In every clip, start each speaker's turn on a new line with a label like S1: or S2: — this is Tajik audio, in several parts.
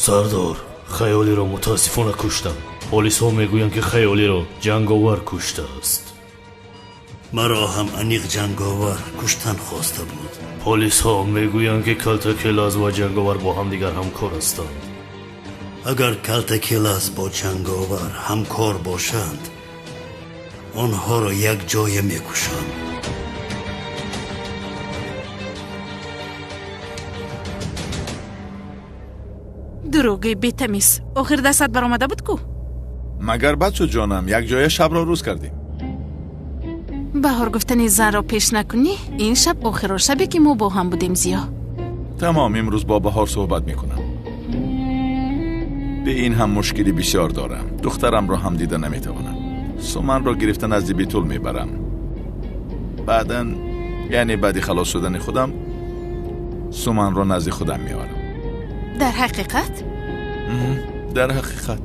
S1: Сардор, Хаёлиро мутаассифона куштам. Полисҳо мегӯянд, ки Хаёлиро Ҷанговар куштааст.
S2: Маро ҳам аниқ Ҷанговар куштан хоста буд.
S1: Полисҳо мегӯянд, ки Калтакелаз ва Ҷанговар бо ҳамдигар ҳамкор ҳастанд.
S2: Агар Калтакелаз бо Ҷанговар ҳамкор бошанд, онҳоро якҷоя мекушам.
S3: Дурӯғи бетамиз, охир дастат баромада буд ку?
S4: Магар бад шуд, ҷонам, якҷоя шабро рӯз кардем.
S3: Баҳор гуфтани занро пеш накунӣ, ин шаб охиро шабе ки мо бо ҳам будем, Зиё.
S4: Тамом, имрӯз бо Баҳор суҳбат мекунам. Бе ин ҳам мушкили бисёр дорам. Духтарамро ҳам дида наметавонам. Суманро гирифта назди Битул мебарам. Баъдан, яъне баъди халос шудани худам, Суманро назди худам меорам.
S3: Дар ҳақиқат?
S4: Дар ҳақиқат.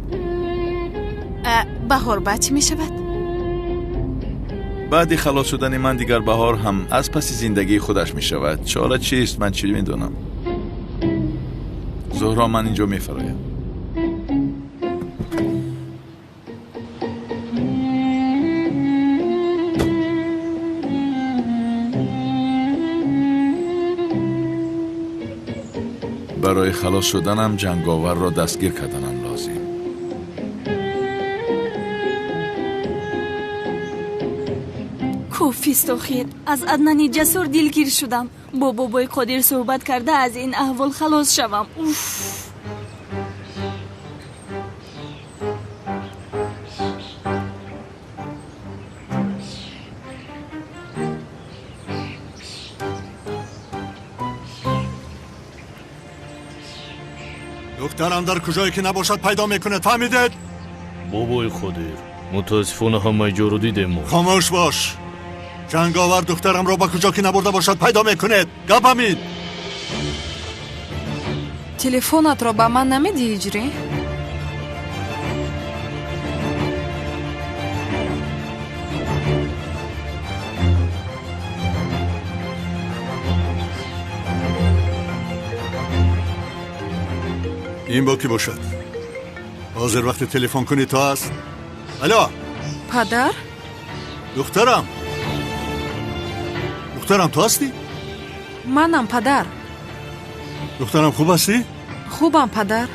S3: Баҳор баъд чӣ мешавад?
S4: Баъди халос шудани ман дигар Баҳор ҳам аз паси зиндагии худаш мешавад. Чора чист, ман чӣ медонам? Зуҳро, ман инҷо мефароям. Барои халос шуданам Ҷанговарро дастгир карданам лозим.
S5: Кофист охир. Аз Аднани Ҷасур дилгир шудам. Бо бобои Қодир суҳбат карда аз ин аҳвол халос шавам. Уф!
S6: Духтарам дар куҷое ки набошад пайдо мекунад, фаҳмидед?
S1: Бобои Қодир, мутаассифона ҳамаи ҷоро дидем мо.
S6: Хомӯш бош. Ҷанговар духтарамро ба куҷо ки набурда бошад пайдо мекунед. Гап ҳамин.
S7: Телефонатро ба ман намедиҳӣ, Ҳиҷрӣ?
S6: Ин бо кӣ бошад? Ҳозир вақти телефон кунӣ то аст? Алло!
S7: Падар?
S6: Духтарам! Духтарам, ту ҳастӣ?
S7: Манам, падар.
S6: Духтарам, хуб ҳастӣ?
S7: Хубам, падар.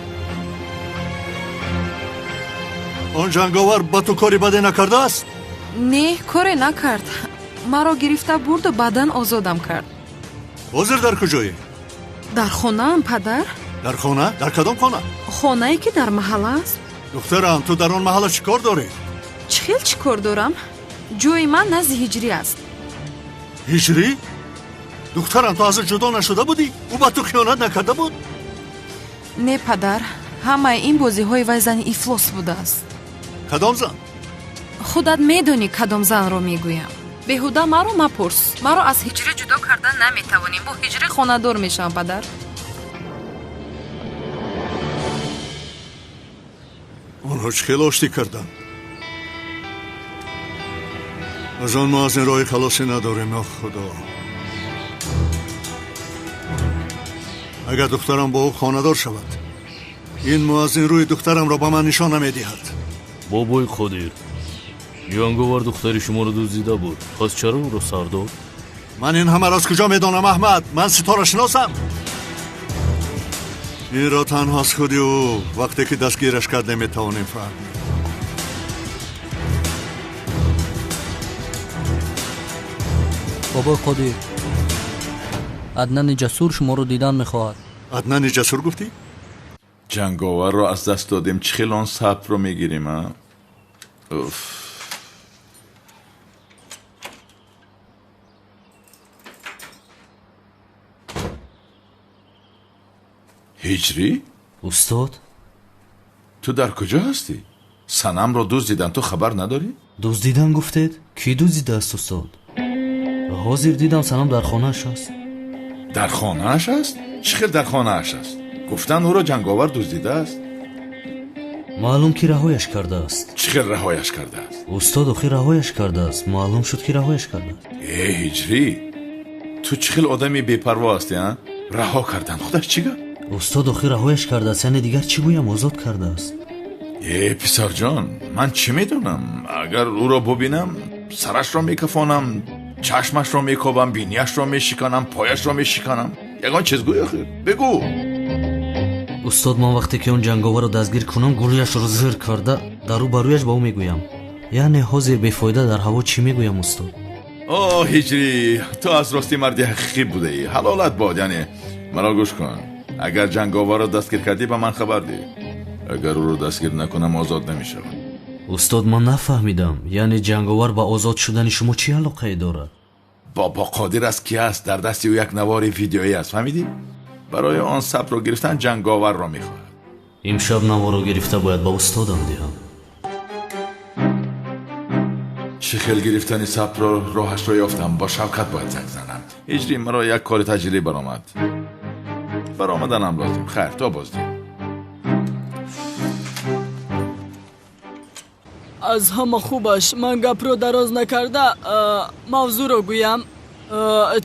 S6: Он Ҷанговар ба ту кори баде накардааст?
S7: Не, коре накард. Маро гирифта бурду баъдан озодам кард.
S6: Ҳозир дар куҷоӣ?
S7: Дар хонаам, падар.
S6: Дар хона? Дар кадом хона?
S7: Хонае ки дар маҳалла аст.
S6: Духтарам, ту дар он маҳалла чӣ кор дорӣ?
S7: Чӣ хел чӣ кор дорам? Ҷои ман назди Ҳиҷрӣ аст.
S6: Ҳиҷрӣ? Духтарам, ту аз ӯ ҷудо нашуда будӣ? Ӯ ба ту хиёнат накарда буд?
S7: Не, падар, ҳамаи ин бозиҳои вай зани ифлос будааст.
S6: Кадом зан?
S7: Худат медонӣ, кадом занро мегӯям. Беҳуда маро мапурс. Маро аз Ҳиҷрӣ ҷудо кардан наметавонем. Бо Ҳиҷрӣ хонадор мешавам, падар.
S6: Онҳо чӣ хел оштӣ карданд? Аз он мо аз ин роҳи халосӣ надорем, ё Худо. Агар духтарам бо ӯ хонадор шавад, ин муаззин рӯи духтарамро ба ман нишон намедиҳад.
S1: Бобои Қодир, Ҷанговар духтари шуморо дуздида буд. Пас чаро ӯро сар дод?
S6: Ман ин ҳамаро аз куҷо медонам, Аҳмад? Ман ситорашиносам. Инро танҳо аз худи ӯ вақте ки дастгираш кардем метавонем фаҳмем.
S8: Бобои Қодир, Аднани Ҷасур шуморо дидан мехоҳад.
S6: Аднани Ҷасур гуфтӣ?
S4: Ҷанговарро аз даст додем, чӣ хел он сабтро мегирем, а? Уф. Ҳиҷрӣ?
S9: Устод?
S4: Ту дар куҷо ҳастӣ? Санамро дуздидан, ту хабар надорӣ?
S9: Дуздидан гуфтед? Кӣ дуздидааст, устод? Ҳозир дидам, Санам дар хонааш аст.
S4: Дар хонааш аст? Чӣ хел дар хонааш аст? Гуфтан ӯро Ҷанговар дуздидааст.
S9: Маълум ки раҳояш кардааст.
S4: Чӣ хел раҳояш кардааст?
S9: Устод, охир раҳояш кардааст. Маълум шуд ки раҳояш кардааст.
S4: Э, Ҳиҷрӣ, ту чӣ хел одами бепарво ҳастӣ, а? Раҳо кардан худаш чӣ гап?
S9: Устод охир раҳояш кардааст, яъне дигар чӣ гӯям, озод кардааст.
S4: Э, писарҷон, ман чӣ медонам? Агар ӯро бубинам, сарашро мекафонам, чашмашро мекобам, бинияшро мешиканам, пояшро мешиканам. Ягон чиз гӯй охир, бигӯ.
S9: Устод, ман вақте ки он ҷанговарро дастгир кунам, гулӯяшро зир карда дар рӯ ба рӯяш ба ӯ мегӯям. Яъне ҳозир бефоида дар ҳаво чӣ мегӯям, устод?
S4: О, Ҳиҷрӣ, ту аз ростӣ марди ҳақиқӣ будаӣ. Ҳалолат бод, яъне маро гӯш кун. Агар ҷанговарро дастгир кардӣ, ба ман хабар деҳ. Агар ӯро дастгир накунам, озод намешавад.
S9: Устод, ман нафаҳмидам. Яъне ҷанговар ба озод шудани шумо чӣ алоқае дорад?
S4: Бобо Қодир аст ки аст, дар дасти ӯ як навори видеоӣ аст, фаҳмидӣ? Барои он сабтро гирифтан ҷанговарро мехоҳад.
S9: Имшаб наворро гирифта бояд ба устодам диҳам.
S4: Чӣ хел гирифтани сабтро роҳашро ёфтам, бо Шавкат бояд занг занам. Ҳиҷрӣ, маро як кори таҷриб баромад. Баромаданам лозим. Хайр, то боздид.
S10: Аз ҳама хубаш ман гапро дароз накарда мавзӯъро гӯям.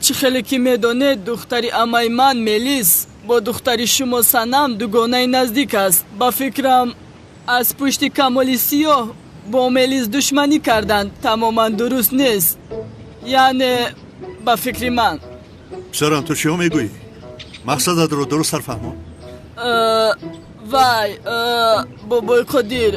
S10: Чӣ хеле ки медонед, духтари амаи ман Мелис бо духтари шумо Санам дугонаи наздик аст. Ба фикрам, аз пушти Камоли Сиёҳ бо Мелис душманӣ карданд. Тамоман дуруст нест, яъне ба фикри ман.
S6: Писарам, ту чиҳо мегӯӣ? Мақсадатро дуруст сарфаҳмон.
S10: Вай, бобои Қодир,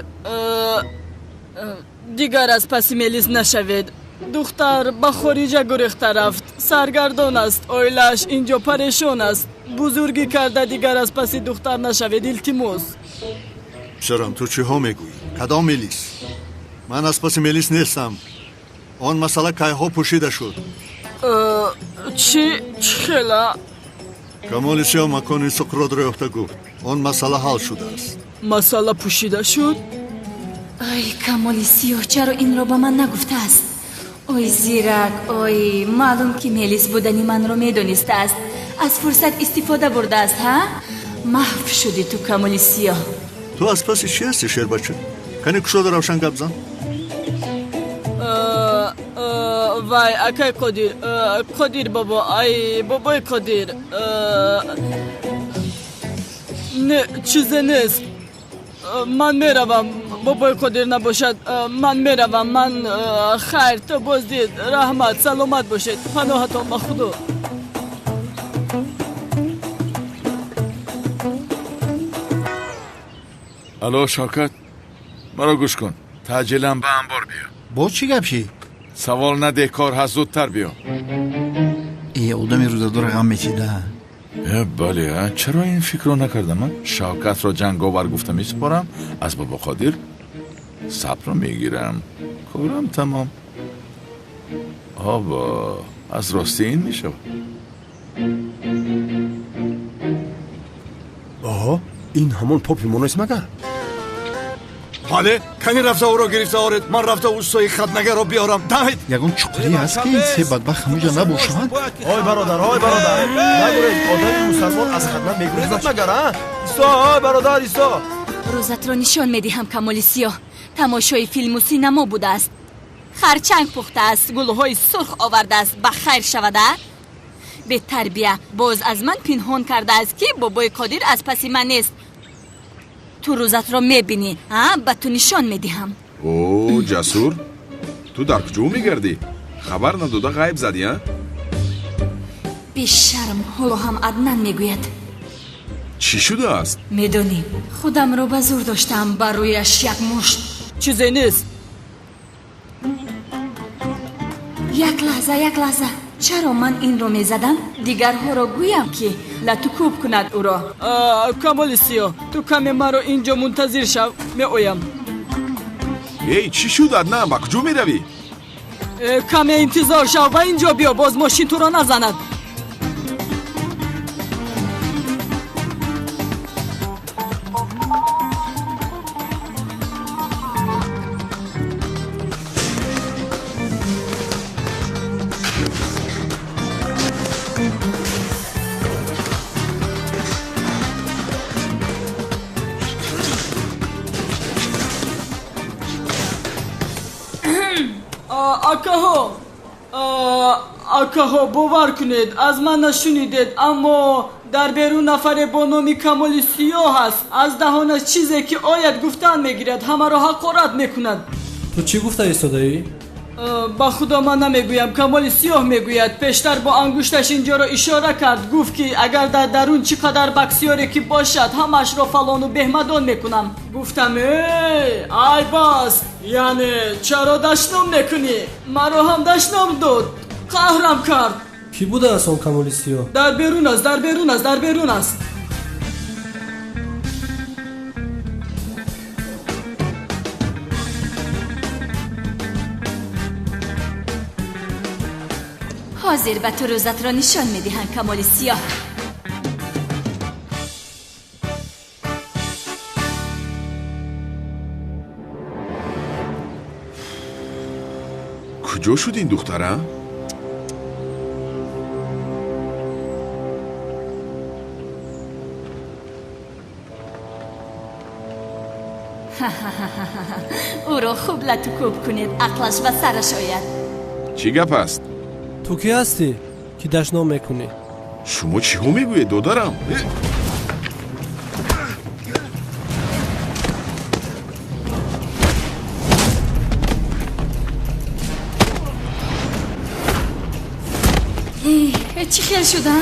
S10: дигар аз паси Мелис нашавед. Духтар ба хориҷа гурехта рафт, саргардон аст, оилааш инҷо парешон аст. Бузургӣ карда дигар аз паси духтар нашавед, илтимос.
S6: Писарам, ту чиҳо мегӯӣ? Кадом Мелис? Ман аз паси Мелис нестам. Он масъала кайҳо пӯшида шуд.
S10: Чӣ? Чӣ хела?
S6: Камоли Сиёҳ макони Суқротро ёфта гуфт, он масъала ҳал шудааст.
S10: Масъала пӯшида шуд?
S5: Ай, Камоли Сиёҳ чаро инро ба ман нагуфтааст? Ой, зирак, ой, маълум ки Мелис будани манро медонистааст. Аз фурсат истифода бурдааст, ҳа? Маҳв шудӣ ту, Камоли Сиёҳ.
S6: Ту аз паси чӣ ҳасти, шербача? Кани кушода равшан гап зан.
S10: Вай, акай Қодир, Қодир бобо, ай, бобои Қодир. Не, чизе нест. Ман меравам, бобои Қодир набошад, ман меравам, ман хайр, то боздид, раҳмат, саломат бошед, паноҳатон ба Худо.
S4: Алло, Шавкат, маро гӯш кун. Таъҷилан ба анбор биё.
S11: Боз чӣ гап шид?
S4: Савол надеҳ, кор ҳаст, зудтар биё.
S11: Э, одами рӯзадора ғам мечида.
S4: Э, бале, чаро ин фикрро накардам? Шавкатро ҷанговар гуфта месупорам, аз бобо Қодир сабрро мегирам. Корам тамом. Обо, аз ростӣ ин мешавад.
S12: Оҳо, ин ҳамон попи мо нест магар? Бале, кани рафта ӯро гирифта оред, ман рафта устои хатнагарро биёрам. Давид!
S11: Ягон чуқурӣ ҳаст ки ин се бадбахт ҳамуҷа набошанд?
S12: Ой бародар, ой бародар, нагурез, одами мусалмон аз хатна мегурезад магар, а? Исо, ой бародар, Исо!
S5: Рӯзатро нишон медиҳам, Камоли Сиёҳ. Тамошои филму синамо будааст. Харчанг пухтааст, гулҳои сурх овардааст, ба хайр шавад, а? Бетарбия, боз аз ман пинҳон кардааст ки бобои Қодир аз паси ман нест. Ту рӯзатро мебинӣ, а? Ба ту нишон медиҳам.
S13: О, Ҷасур, ту дар куҷо мегардӣ? Хабар надода ғайб задӣ, а?
S5: Бешарм, ҳоло ҳам Аднан мегӯяд.
S13: Чӣ шудааст?
S5: Медонӣ, худамро ба зур доштам, ба рӯяш як мушт.
S10: Чизе нест.
S5: Як лаҳза, як лаҳза. Чаро ман инро мезадам? Дигарҳоро гӯям ки латукӯб кунад ӯро.
S10: Камоли Сиёҳ, ту каме маро инҷо мунтазир шав, меоям.
S13: Эй, чӣ шуд, Аднан? Ба куҷо меравӣ?
S10: Каме интизор шав, ба инҷо биё, боз мошин туро назанад. Акаҳо, акаҳо, бовар кунед, аз ман нашунидед, аммо Дар берун нафаре бо номи Камоли Сиёҳ аст. Аз даҳонаш чизе ки ояд гуфтан мегирад, ҳамаро ҳақорат мекунад.
S14: Ту чӣ гуфта истодаӣ?
S10: Ба худо ман намегӯям, Камоли Сиёҳ мегӯяд. Пештар бо ангушташ инҷоро ишора кард, гуфт ки агар дар дарун чӣ қадар боксёре ки бошад, ҳамаашро фалону беҳмадон мекунам. Гуфтам э, айб аст, яъне чаро дашном мекунӣ? Маро ҳам дашном дод, қаҳрам кард.
S14: Кӣ будааст он Камоли Сиёҳ?
S10: Дар берун аст, дар берун аст, дар берун аст.
S5: Ҳозир ба ту рӯзатро нишон медиҳанд, Камоли Сиёҳ.
S13: Куҷо шуд ин духтара?
S5: Ӯро хуб латукӯб кунед, ақлаш ба сараш ояд.
S13: Чӣ гап аст?
S14: Ту кӣ ҳастӣ, ки дашном мекунӣ?
S13: Шумо чиҳо мегӯед, додарам?
S5: Чӣ хел шуда?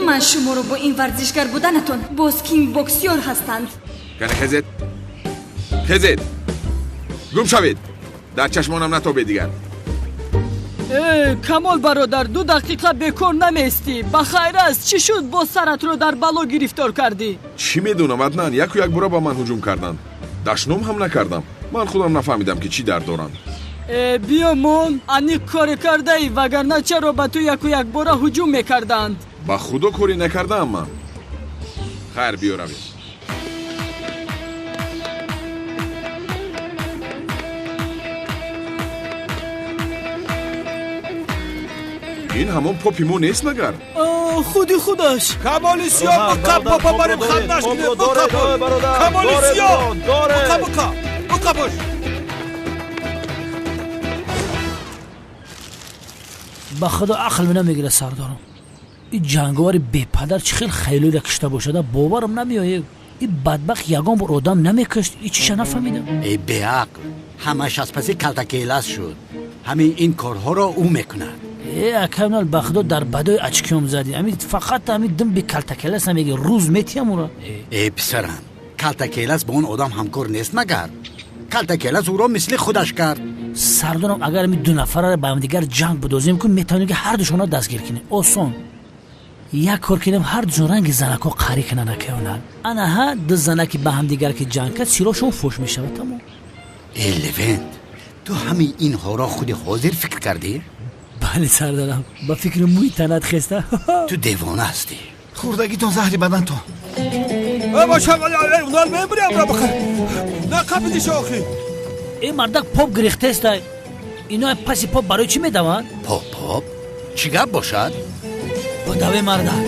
S5: Ман шуморо бо ин варзишгар буданатон боз кингбоксёр ҳастанд.
S13: Кане хезед, хезед, гум шавед, дар чашмонам натобед дигар.
S10: Э, Камол бародар, 2 дақиқа бекор намеистӣ. Ба хайр аст, чӣ шуд боз саратро дар бало гирифтор кардӣ?
S13: Чӣ медонам, Аднан, яку якбора ба ман ҳуҷум карданд. Дашном ҳам накардам. Ман худам нафаҳмидам, ки чӣ дард доранд.
S10: Э, биё мон, аниқ коре кардаӣ, вагарна чаро ба ту яку якбора ҳуҷум мекарданд?
S13: Ба худо корӣ накардаам ман. Хайр, биё равем. Ин ҳамон попи мо нест магар?
S10: Худи худаш.
S12: Камоли Сиёҳ, биқаб, попа барем хатнаш кунем, биқаб. Камоли Сиёҳ, биқаб, биқаб, биқабаш.
S15: Ба худо ақл намегирад, сардорам. Ин ҷанговари бепадар чӣ хел хаёлиро кишта бошада, боварам намеояд. Ин бадбахт ягон бор одам намекушт, ин чиша нафаҳмидам.
S11: Эй беақл, ҳамаш аз паси калтакелас шуд. Ҳамин ин корҳоро ӯ мекунад.
S15: Э, акамнал, ба худо дар бадои очкиём задӣ. Ҳамин фақат ҳамин дим би калтакелас намеги, рӯз метиҳам ӯро.
S11: Э, писарам, калтакелас бо он одам ҳамкор нест магар? Калтакелас ӯро мисли худаш кард.
S15: Сардорам, агар ҳамин ду нафарро ба ҳамдигар ҷанг бидозем, кун метавонем ки ҳар душонро дастгир кунем. Осон. Як кор кунем, ҳар душон ранги занако қарӣ кунанд, акаёнал. Анаҳа ду занаки ба ҳамдигар ки ҷанг кард, силоҳшон фош мешавад, тамом.
S11: Э, Левент, ту ҳамин инҳоро худи ҳозир фикр кардӣ?
S15: Бале, сардарам, ба фикри мӯи танат хеста.
S11: Ту девона ҳастӣ.
S12: Хӯрдагитон заҳри бадантон.
S15: Э, мардак поп гирехтеста. Ино паси поп барои чӣ медаванд?
S11: Поп, поп? Чӣ гап бошад?
S15: Бодаве, мардак.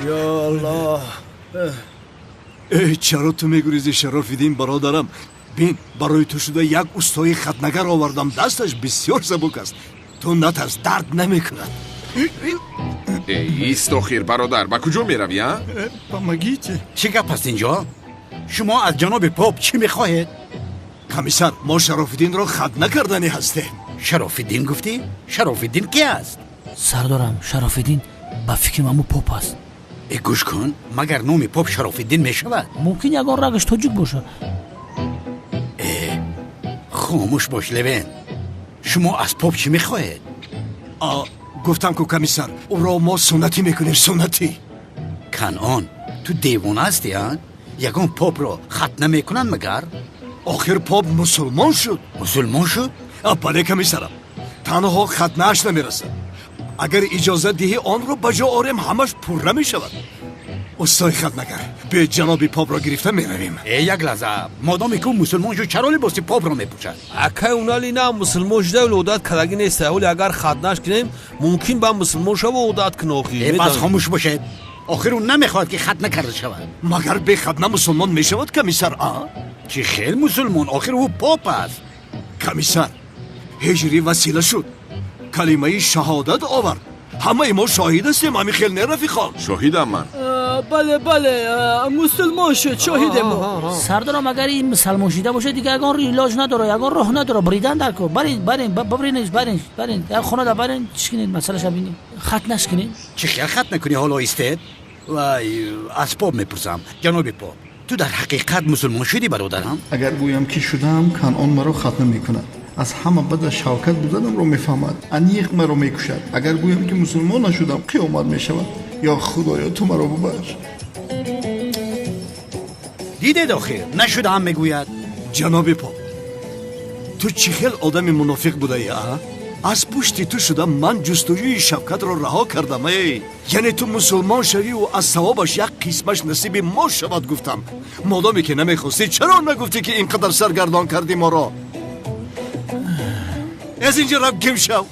S12: Ё Аллоҳ! Э, чаро ту мегурезӣ, Шарофиддин бародарам? Бин, барои ту шуда як устои хатнагар овардам, дасташ бисёр сабук аст. Ту натарс, дард намекунад.
S13: Эй, ист охир, бародар, ба куҷо меравӣ, а?
S12: Помогите.
S11: Чӣ гап аст инҷо? Шумо аз ҷаноби поп чӣ мехоҳед?
S12: Комиссар, мо Шарофиддинро хат накарданӣ ҳастем.
S11: Шарофиддин гуфтӣ? Шарофиддин ки аст?
S15: Сардорам, Шарофиддин ба фикри мамо поп аст.
S11: Э, гӯш кун, магар номи поп Шарофиддин мешавад?
S15: Мумкин ягон рагаш тоҷик бошад.
S11: Э, хомӯш бош, Левен. Шумо аз поп чӣ мехоҳед?
S12: Гуфтам ку, комиссар, ӯро мо суннатӣ мекунем, суннатӣ.
S11: Канъон, ту девона ҳастӣ, а? Ягон попро хат намекунанд магар?
S12: Охир поп мусулмон шуд.
S11: Мусулмон шуд?
S12: Бале, комиссарам, танҳо хатнааш намерасад. Агар иҷозат диҳӣ, онро ба ҷо орем, ҳамаш пурра мешавад. Устои хатнагар, биёед ҷаноби попро гирифта меравем.
S11: Э, як лаҳза, модоме ки ӯ мусулмон шуд, чаро либоси попро мепӯшад?
S16: Акай унали на мусулмон шуда, вале одат кардагӣ нест. Ҳоли агар хатнаш кунем, мумкин ба мусулмон шава, одат кунад охир.
S11: Э, бас хомӯш бошед. Охир ӯ намехоҳад ки хатна карда шавад.
S12: Магар бехатна мусулмон мешавад, комиссар, а?
S11: Чӣ хел мусулмон? Охир ӯ поп аст.
S12: Комиссар, ҳиҷрӣ васила шуд, калимаи шаҳодат овард. Ҳамаи мо шоҳид ҳастем, ҳамин хел не, рафиқон?
S13: Шоҳидам ман.
S10: Бале, бале, мусулмон шуд, шоҳидем мо.
S15: Сардорам, агар ин мусалмон шида бошад, дигар ягон илоҷ надорад, ягон роҳ надорад. Бридан дар кор. Барин, барин, бибринеш, барин, барин. Як хона барин, чӣ кунед, масъалаша бинед. Хатнаш кунед.
S11: Чӣ хел хат накунӣ ҳоло истед? Вай, аз поп мепурсам. Ҷаноби поп, ту дар ҳақиқат мусулмон шудӣ, бародарам?
S17: Агар гӯям ки шудаам, Канъон маро хатна мекунад. Аз ҳама бада Шавкат буданамро мефаҳмад, аниқ маро мекушад. Агар гӯям ки мусулмон нашудам, қиёмат мешавад. Ё худоё, ту маро бубахш.
S11: Дидед охир, нашудаам мегӯяд.
S12: Ҷаноби поп, ту чӣ хел одами мунофиқ будаӣ, а? Аз пушти ту шуда ман ҷустуҷӯи Шавкатро раҳо кардам. Эй, яъне ту мусулмон шавиву аз савобаш як қисмаш насиби мо шавад гуфтам. Модоме ки намехостӣ, чаро нагуфтӣ ки ин қадар саргардон кардӣ моро? Аз инҷа рав, гим шав.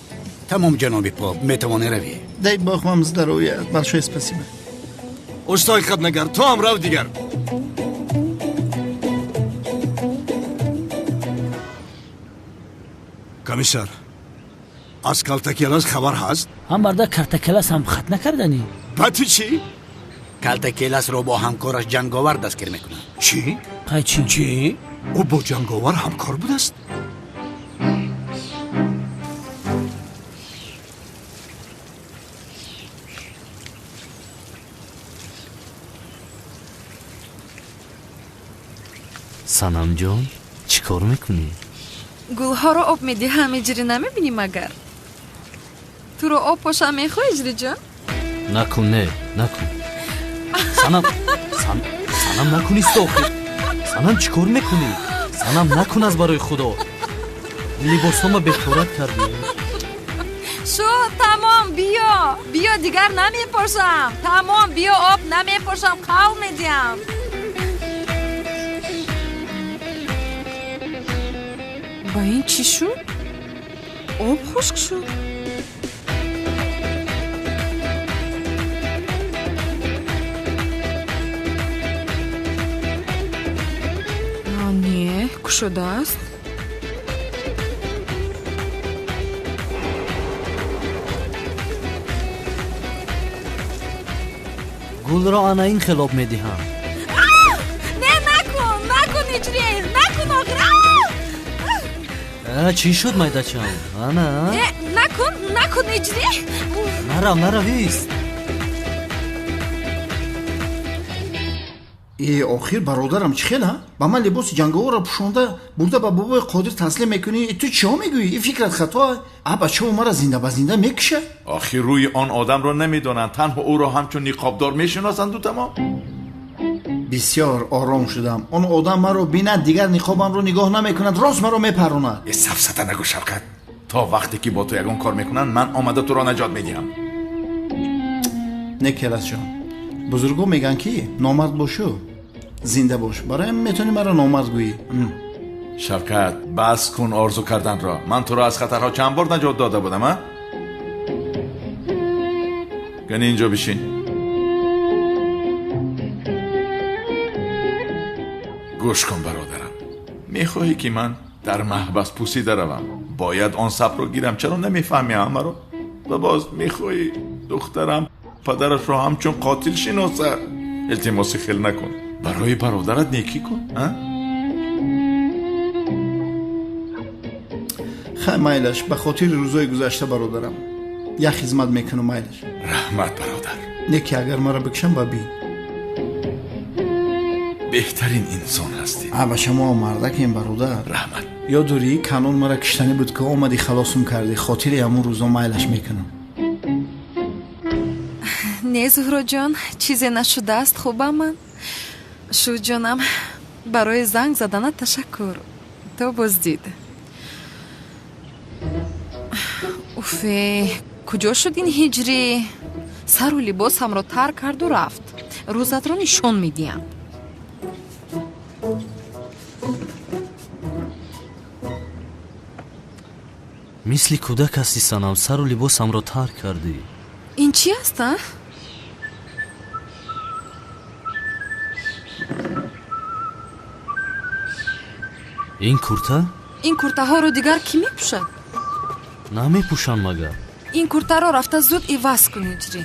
S11: Тамом, ҷаноби поп, метавонӣ равӣ.
S17: Дай бог вам здоровья, большое спасибо.
S12: Устои хатнагар, ту ҳам рав дигар. Комиссар, аз Калтакелас хабар ҳаст?
S15: Ҳам барда Картакелас ҳам хат накарданӣ.
S12: Ба ту чӣ?
S11: Калтакеласро бо ҳамкораш Ҷанговар дастгир мекунанд.
S12: Чӣ?
S15: Қай чӣ?
S12: Чӣ? Ӯ бо Ҷанговар ҳамкор будааст?
S9: Санамҷон, чӣ кор мекунӣ?
S7: Гулҳоро об медиҳам, иҷрӣ намебинӣ магар? Туро об пошам мехоҳӣ, иҷриҷон?
S9: Накун, не, накун. Санам, Санам, накун, исто охир. Санам, чӣ кор мекунӣ? Санам, накун, аз барои худо. Либосҳома беқорат кардӣ.
S7: Шуд, тамом, биё, биё, дигар намепошам. Тамом, биё, об намепошам, қавл медиҳам. Ба ин чӣ шуд? Об хушк шуд. Не, кушодааст.
S9: Гулро ана ин хел об медиҳам.
S7: Не, накун, накун, иҷрӣ, накун охир.
S9: Чӣ шуд, майдачам? Ана.
S7: Э, накун, накун, иҷрӣ.
S9: Нарав, нарав, ист.
S17: Э, охир бародарам, чӣ хел, а? Ба ман либоси ҷанговарро пӯшонда бурда ба бобои Қодир таслим мекунӣ. Ту чиҳо мегӯӣ? И фикрат хато. А бачао мара зинда ба зинда мекушад.
S4: Охир рӯи он одамро намедонанд, танҳо ӯро ҳамчун ниқобдор мешиносанду тамом.
S17: Бисёр ором шудам. Он одам маро бинад, дигар ниқобамро нигоҳ намекунад, рост маро мепаронад.
S4: Э, сафсата нагӯ, Шавкат. То вақте ки бо ту ягон кор мекунанд, ман омада туро наҷот медиҳам.
S17: Не, Келасҷон, бузургҳо мегӯянд ки номард бошу, зинда бош. Барои ҳамин метавонӣ маро номард гӯӣ.
S4: Шавкат, бас кун орзу карданро. Ман туро аз хатарҳо чанд бор наҷот дода будам, а? Гани инҷо бишин. Гӯш кун, бародарам, мехоҳӣ ки ман дар маҳбас пусида равам? Бояд он сабрро гирам. Чаро намефаҳмӣ ҳамаро? Ва боз мехоҳӣ духтарам падарашро ҳамчун қотил шиносад? Илтимоси хел накун, барои бародарат некӣ кун, а?
S17: Хай, майлаш, ба хотири рӯзои гузашта бародарам як хизмат мекунам, майлаш.
S4: Раҳмат, бародар.
S17: Не ки агар маро бикушам, ба бин.
S4: Беҳтарин инсон ҳастӣ.
S17: А ба шумо мардакем, бародар.
S4: Раҳмат.
S17: Ёд дорӣ, Канон мара киштанӣ буд, ки омадӣ халосум кардӣ? Хотири ҳамун рӯзо майлаш мекунам.
S7: Не, Зуҳроҷон, чизе нашудааст, хубам ман. Шуд, ҷонам, барои занг заданат ташаккур. То боздид. Уфе, куҷо шуд ин ҳиҷрӣ? Сару либосамро тар карду рафт. Рӯзатро нишон медиҳам.
S9: Мисли кӯдак ҳастӣ, Санам, сару либосамро тар кардӣ.
S7: Ин чӣ аст, а?
S9: Ин курта?
S7: Ин куртаҳоро дигар кӣ мепӯшад?
S9: Намепӯшам магар.
S7: Ин куртаро рафта зуд иваз кун, Ҳиҷрӣ.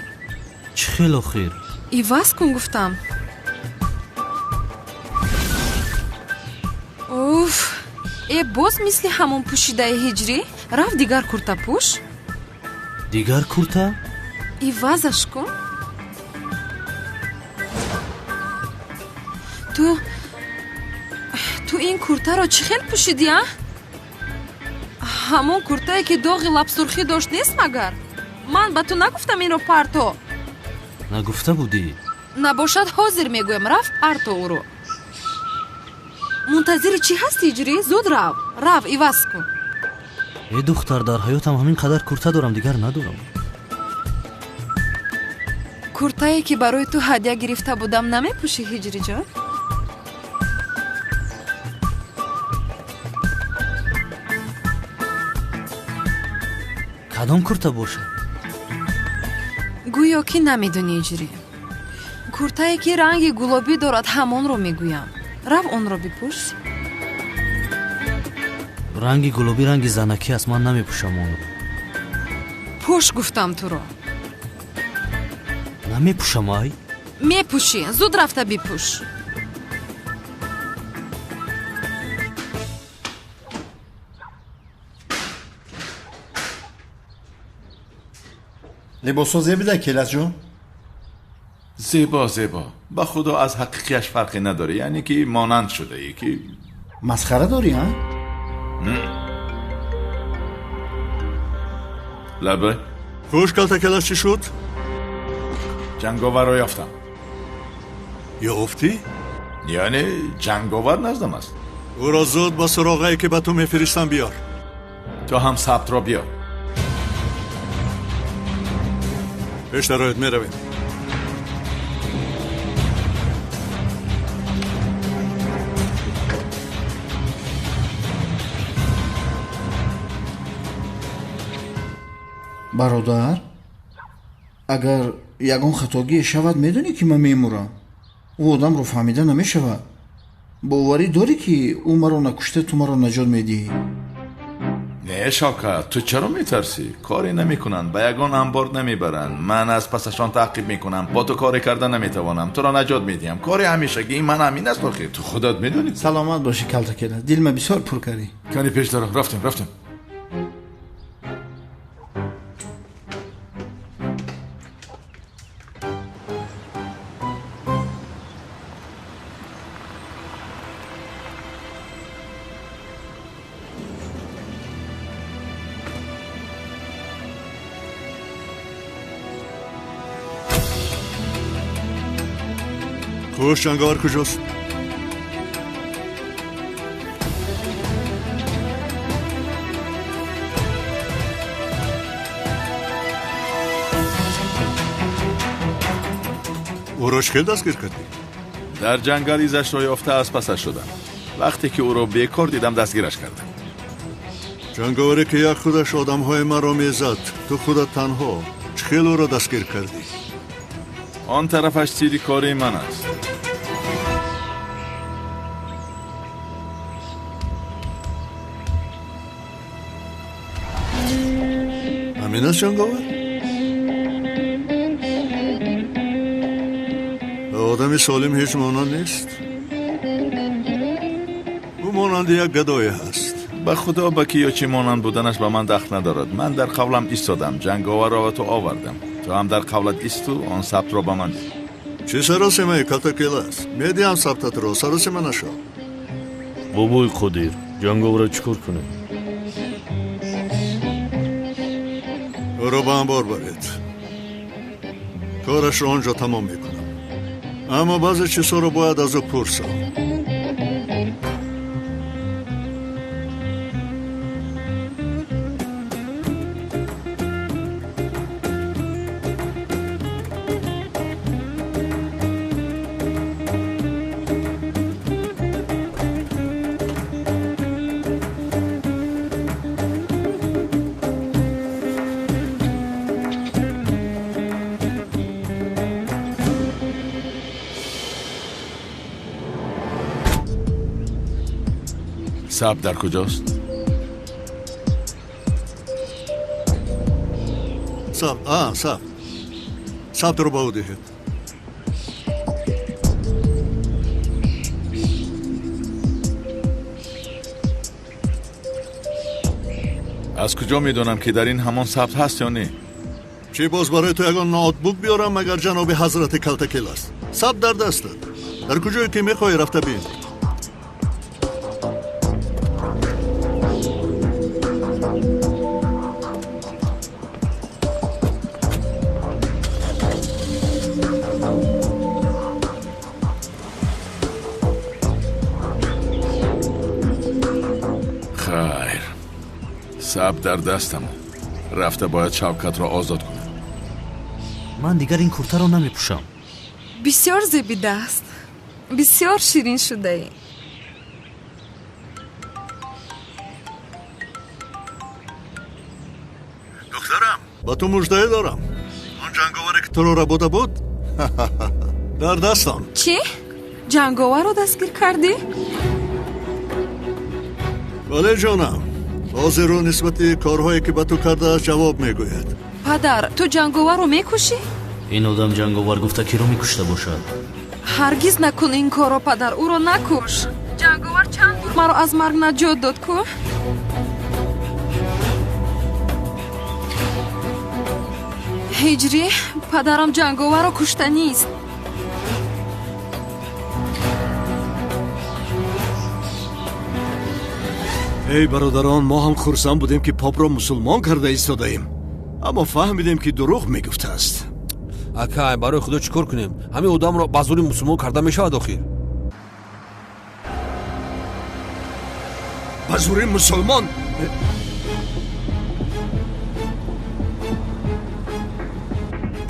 S9: Чӣ хел охир?
S7: Иваз кун гуфтам. Уф, э, боз мисли ҳамон пӯшидаи, Ҳиҷрӣ. Рафт дигар курта пӯш.
S9: Дигар курта?
S7: Ивазаш кун. Ту ин куртаро чӣ хел пӯшидӣ, а? Ҳамон куртае ки доғи лабсурхӣ дошт нест магар? Ман ба ту нагуфтам инро парто?
S9: Нагуфта будӣ.
S7: Набошад, ҳозир мегӯям, рафт парто ӯро. Мунтазири чӣ ҳасти, Ҳиҷрӣ? Зуд рав, рав, иваз кун.
S9: Э духтар, дар ҳаётам ҳамин қадар курта дорам, дигар надорам.
S7: Куртае ки барои ту ҳадя гирифта будам намепӯшӣ, Ҳиҷриҷон?
S9: Кадом курта бошад?
S7: Гӯё ки намедонӣ, Ҳиҷрӣ. Куртае ки ранги гулобӣ дорад, ҳамонро мегӯям. Рав, онро бипӯш.
S9: Ранги гулобӣ ранги занакӣ аст, ман намепӯшам онро.
S7: Пӯш гуфтам туро.
S9: Намепӯшам, ай.
S7: Мепӯшӣ, зуд рафта бипӯш.
S17: Либосҳо зебида, Келасҷон?
S4: Зебо, зебо, ба худо, аз ҳақиқияш фарқе надорӣ, яъне ки монанд шудаӣ ки.
S17: Масхара дорӣ, а?
S4: Лабе.
S6: Хуш, Калтакелас, чӣ шуд?
S4: Ҷанговарро ёфтам.
S6: Ёфтӣ?
S4: Яъне ҷанговар наздам аст.
S6: Ӯро зуд ба суроғае ки ба ту мефиристам биёр.
S4: Ту ҳам сабтро биёр.
S6: Пеш дароед, меравем.
S17: Бародар, агар ягон хатогие шавад, медонӣ ки ман мемурам. Ӯ одамро фаҳмида намешавад. Боварӣ дорӣ, ки ӯ маро накушта ту маро наҷот медиҳӣ?
S4: Не, Шавкат, ту чаро метарсӣ? Коре намекунанд, ба ягон анбор намебаранд. Ман аз пасашон таъқиб мекунам. Бо ту коре карда наметавонам, туро наҷот медиҳам. Кори ҳамешагии ман ҳамин аст охир, ту худат медонӣ.
S17: Саломат бошӣ, Калтакела, дилма бисёр пур кардӣ.
S4: Кани, пеш даро, рафтем, рафтем.
S6: Хуш, ҷанговар куҷост? Ӯро чӣ хел дастгир кардӣ?
S4: Дар ҷангал изашро ёфта аз пасаш шудам. Вақте ки ӯро бекор дидам, дастгираш кардам.
S6: Ҷанговаре ки як худаш одамҳои маро мезад, ту худат танҳо чӣ хел ӯро дастгир кардӣ?
S4: Он тарафаш сири кори ман аст.
S6: Ҳамин аст ҷанговар? Ба одами солим ҳеҷ монанд нест. Ӯ монанди як гадое ҳаст.
S4: Ба худо, ба ки ё чӣ монанд буданаш ба ман дахл надорад. Ман дар қавлам истодам, ҷанговарро ба ту овардам. Ту ҳам дар қавлат исту он сабтро ба ман диҳ.
S6: Чӣ саросимаи, Калтакелас? Медиҳам сабтатро, саросима нашав.
S1: Бобои Қодир, ҷанговарро чӣ кор кунем?
S6: Ӯро ба анбор баред. Корашро он ҷо тамом мекунам. Аммо баъзе чизҳоро бояд аз ӯ пурсам.
S4: Саб дар куҷост?
S6: Саб, саб. Сабтро ба ӯ диҳед.
S4: Аз куҷо медонам ки дар ин ҳамон сабт ҳаст ё не?
S6: Чӣ боз барои ту ягон ноутбук биёрам, магар ҷаноби ҳазрати Калтакел аст? Сабт дар дастат. Дар куҷое ки мехоҳӣ рафта бин.
S4: Хайр, сабт дар дастам. Рафта бояд Шавкатро озод кунам.
S9: Ман дигар ин куртаро намепӯшам.
S7: Бисёр зебида аст. Бисёр ширин шудаӣ.
S6: Духтарам, ба ту муждае дорам. Он ҷанговаре ки туро рабуда буд, дар дастам.
S7: Чӣ? Ҷанговарро дастгир кардӣ?
S6: Бале, ҷонам. Ҳозир ӯ нисбати корҳое ки ба ту кардааст ҷавоб мегӯяд.
S7: Падар, ту ҷанговарро мекушӣ?
S9: Ин одам ҷанговар гуфта киро мекушта бошад?
S7: Ҳаргиз накун ин корро, падар, ӯро накуш. Ҷанговар чанд бор маро аз марг наҷот дод ку? Ҳиҷрӣ, падарам ҷанговарро куштанист.
S12: Эй бародарон, мо ҳам хурсанд будем ки попро мусулмон карда истодаем, аммо фаҳмидем ки дурӯғ мегуфтааст.
S16: Акай, барои худо чӣ кор кунем? Ҳамин одамро ба зӯри мусулмон карда мешавад охир?
S12: Ба зӯри мусулмон?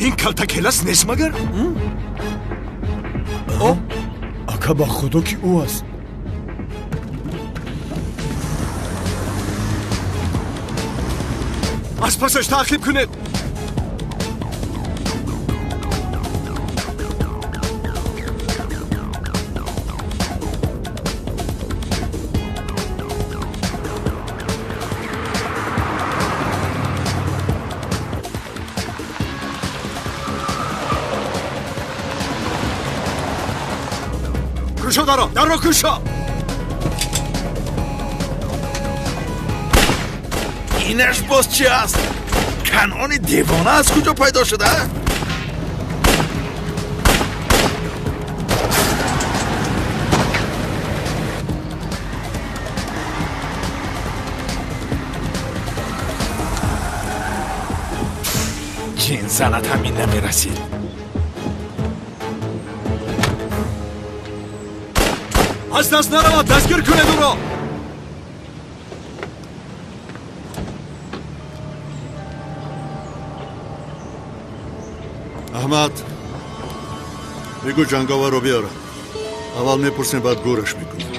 S12: Ин калтакелас нест магар?
S18: Ака, ба худо ки ӯ аст.
S12: Аз пасаш таъқиб кунед. Кушо даро, дарро кушо.
S4: Инаш боз чӣ аст? Канъони девона аз куҷо пайдо шуда? Ҷин занат ҳамин намерасид.
S12: Аз даст наравад, дастгир кунед ӯро.
S6: Аҳмад, бигӯ ҷанговарро биёрад. Аввал мепурсем, баъд гӯраш мекунем.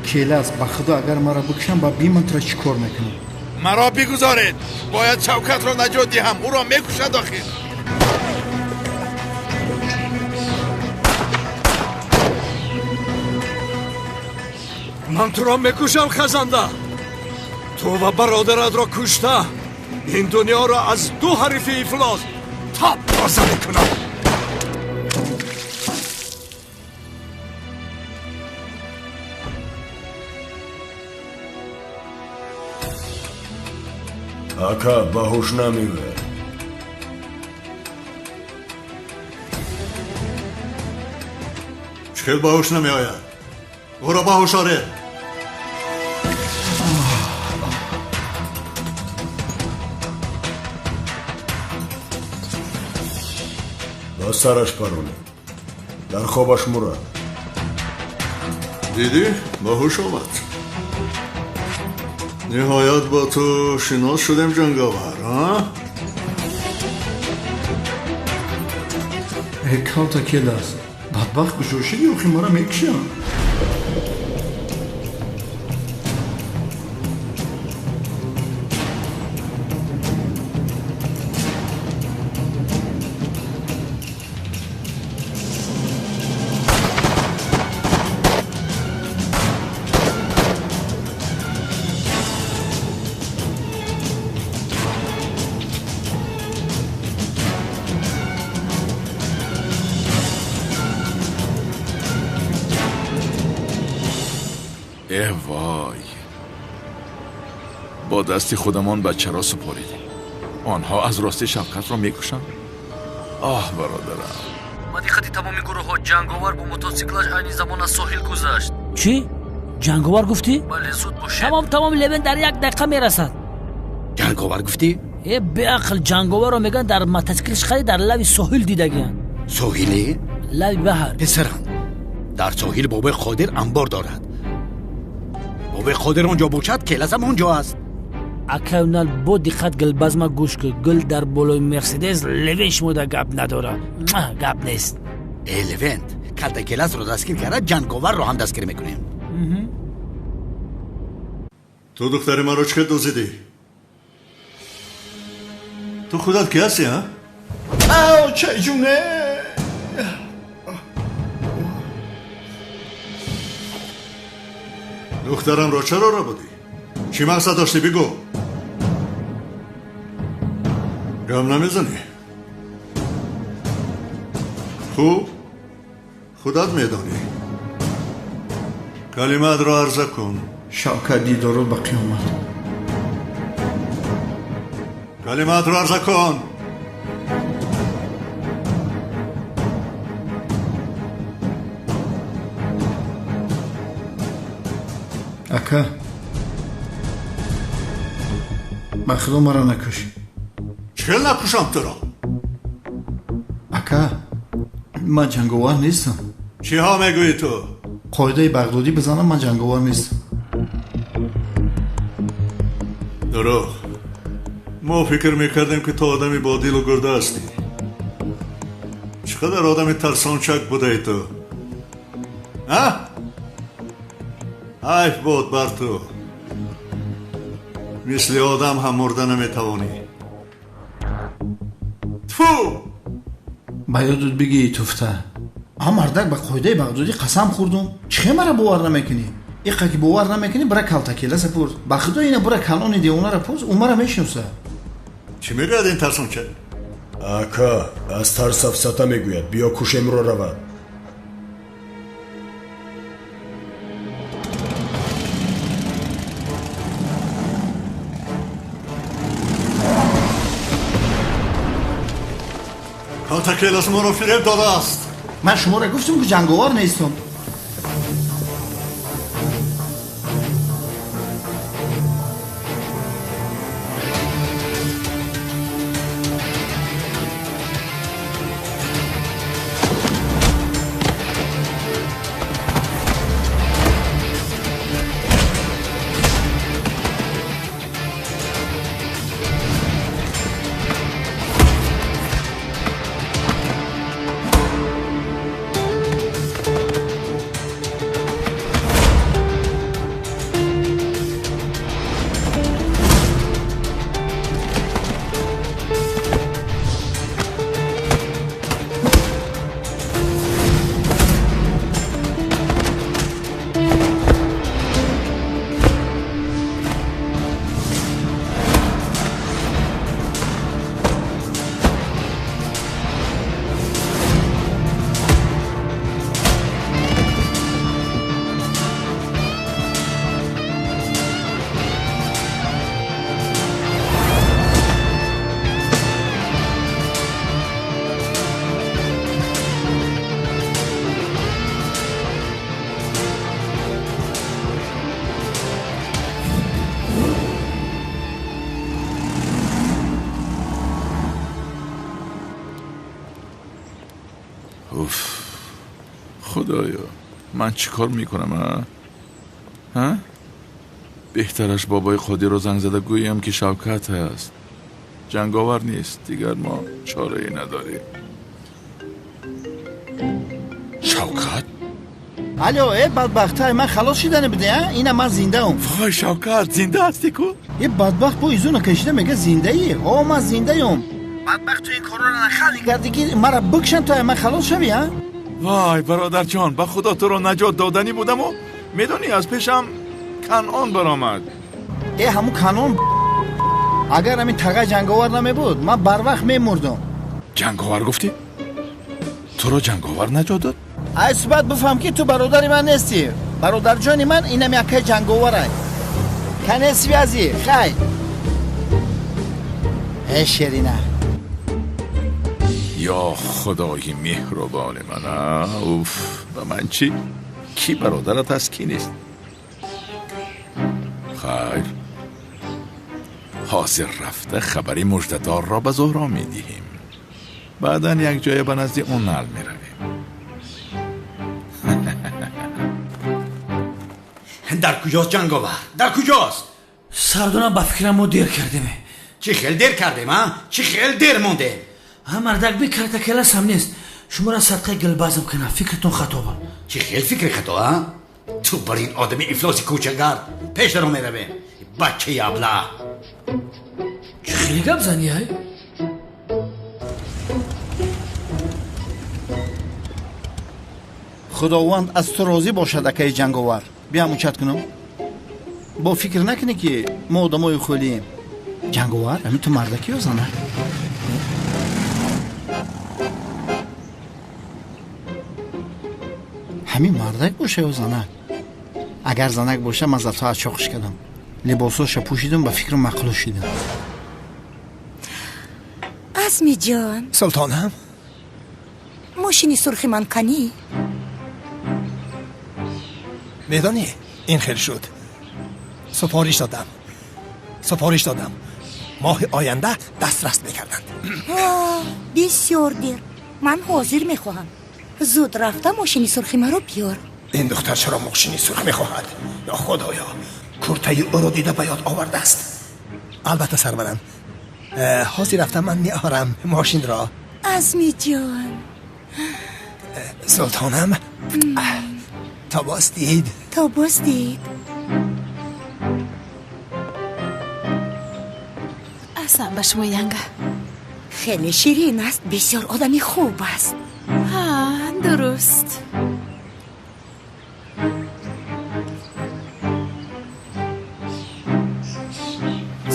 S17: Келас, ба худо агар маро бикушам, ба биман туро чӣ кор мекунам?
S4: Маро бигузоред, бояд Шавкатро наҷот диҳам, ӯро мекушад охир.
S12: Ман туро мекушам, хазанда. Ту ва бародаратро кушта, ин дунёро аз ду ҳарифи ифлос тоб тоза мекунам.
S18: Ака, ба ҳуш намеояд.
S6: Чӣ хел ба ҳуш намеояд? Ӯро ба ҳуш оред.
S18: Ба сараш паронед. Дар хобаш мурад.
S6: Дидӣ, ба ҳуш омад. Ниҳоят бо ту шинос шудем, ҷанговар, а?
S17: Э, Калтакелас, бадбахт куҷо шидӣ? Охи маро мекушам.
S4: Э вой, бо дасти худамон бачаро супоридем. Онҳо аз рости Шавкатро мекушанд. Оҳ, бародарам.
S9: Ба диққати тамоми гурӯҳҳо, ҷанговар бо мотосиклаш айни замон аз соҳил гузашт. Чӣ? Ҷанговар гуфтӣ? Бале, зуд бошед. Тамом, тамом, Левент дар як дақиқа мерасад.
S11: Ҷанговар гуфтӣ?
S15: Э, беақл, ҷанговарро мегӯянд дар мотосиклаш хари дар лави соҳил дидагиянд.
S11: Соҳиле?
S15: Лави баҳр.
S11: Писарам, дар соҳил бобои Қодир анбор дорад. Бобои Қодир он ҷо бошад, келасам он ҷо аст.
S15: Акай Унал, бо диққат гулбазма гӯш кун. Гул дар болои Мерседес, Левен шумода гап надорад. Гап нест.
S11: Э, Левент, калта келасро дастгир карда, ҷанговарро ҳам дастгир мекунем.
S6: Ту духтари маро чӣ дуздидӣ? Ту худат ки ҳастӣ, а? Ау, чайҷуне! Духтарамро чаро рабудӣ? Чӣ мақсад доштӣ, бигӯ? Гам намезанӣ? Хуб, худат медонӣ. Калимаатро арза кун.
S17: Шавкат дидоро ба қиёмат.
S6: Калимаатро арза кун.
S17: Ака, ба худо маро накуш.
S6: Чӣ накушам туро?
S17: Ака, ман ҷанговар нестам.
S6: Чиҳо мегӯӣ ту?
S17: Қоидаи бағдодӣ бизанам, ман ҷанговар нестам.
S6: Дурӯғ. Мо фикр мекардем, ки ту одами бодилу гурда ҳастӣ. Чӣ қадар одами тарсончак будаи ту, а? Ҳайф буд бар ту. Мисли одам ҳам мурда наметавонӣ. Тфу!
S17: Ба ёдут бигӣ, туфта. А мардак, ба қоидаи бағдодӣ қасам хӯрдум. Чӣ хел мара бовар намекунӣ? Иқа ки бовар намекунӣ, бира калтакеласа пурс. Ба худо ина бира калони девонара пурс, ӯ мара мешиноса.
S6: Чӣ мегӯяд ин тарсонча?
S18: Ака, аз тарс сафсата мегӯяд. Биё кушемро равад.
S6: Калтакелас моро фиреб додааст.
S17: Ман шуморо гуфтам, ки ҷанговар нестам.
S4: Уф, худоё, ман чӣ кор мекунам, а? Ҳа? Беҳтараш бобои Қодирро занг зада гӯям, ки Шавкат ҳаст, ҷанговар нест. Дигар мо чорае надорем. Шавкат?
S17: Алло, э бадбахтай, ман халос шидане будӣ, а? Ина ман зиндаам.
S4: Вой, Шавкат, зинда ҳастӣ ку?
S17: Е бадбахт, бо изуна кашида мега зиндаӣ. О, ман зиндаём. Бадбахт, ту ин корро нахалӣ кардӣ, ки мара бикшан, то ман халос шавӣ, а?
S4: Вой, бародарҷон, ба худо туро наҷот доданӣ будаму, медонӣ, аз пешам Канъон баромад.
S17: Э, ҳамун Канъон, агар ҳамин тағай ҷанговар намебуд, ман барвақт мемурдам.
S4: Ҷанговар гуфтӣ? Туро ҷанговар наҷот дод?
S17: Ай суҳбат бифаҳм, ки ту бародари ман нестӣ. Бародарҷони ман инам якай ҷанговарай. Кане связи, хай. Э шерина.
S4: Ё худои меҳрубони ман, уф, ба ман чӣ? Кӣ бародарат аст, кӣ нест? Хайр, ҳозир рафта хабари муждадорро ба Зуҳро медиҳем. Баъдан як ҷоя ба назди Унал меравем.
S11: Дар куҷост ҷанговар? Дар куҷост?
S15: Сардонам, ба фикрам мо дер кардем.
S11: Чӣ хел дер кардем, а? Чӣ хел дер мондем?
S15: Ҳа, мардак, би картакеласам нест. Шуморо садқаи гилбазм кунам, фикртон хато ба.
S11: Чӣ хел фикри хато, а? Ту бар ин одами ифлоси кӯчагард пеш даро меравем. Бачаи абла.
S15: Чӣ хеле гап занӣ, ай?
S17: Худованд аз ту розӣ бошад, акаи ҷанговар. Биям учат кунам. Бо фикр накунӣ, ки мо одамои хӯлием. Ҷанговар, ҳамин ту мардаки ё занак? Ҳамин мардак боша ё занак? Агар занак боша, ман зато аз чоқиш кардам. Либосоша пӯшидам, ба фикру мақлу шидам.
S19: Азмиҷон.
S20: Султонам.
S19: Мошини сурхи ман канӣ?
S20: Медонӣ, ин хел шуд. Супориш додам. Супориш додам. Моҳи оянда дастрас мекарданд.
S19: Бисёр дер. Ман ҳозир мехоҳам. Зуд рафта мошини сурхи маро биёр.
S20: Ин духтар чаро мошини сурх мехоҳад? Ё худоё, куртаи ӯро дида ба ёд овардааст. Албатта, сарварам. Ҳозир рафта ман меорам мошинро.
S19: Азмиҷон.
S20: Султонам. То боз дид.
S19: То боз дид.
S3: Аҳсан ба шумо, янга.
S19: Хеле ширин аст, бисёр одами хуб аст.
S3: Ҳа, дуруст.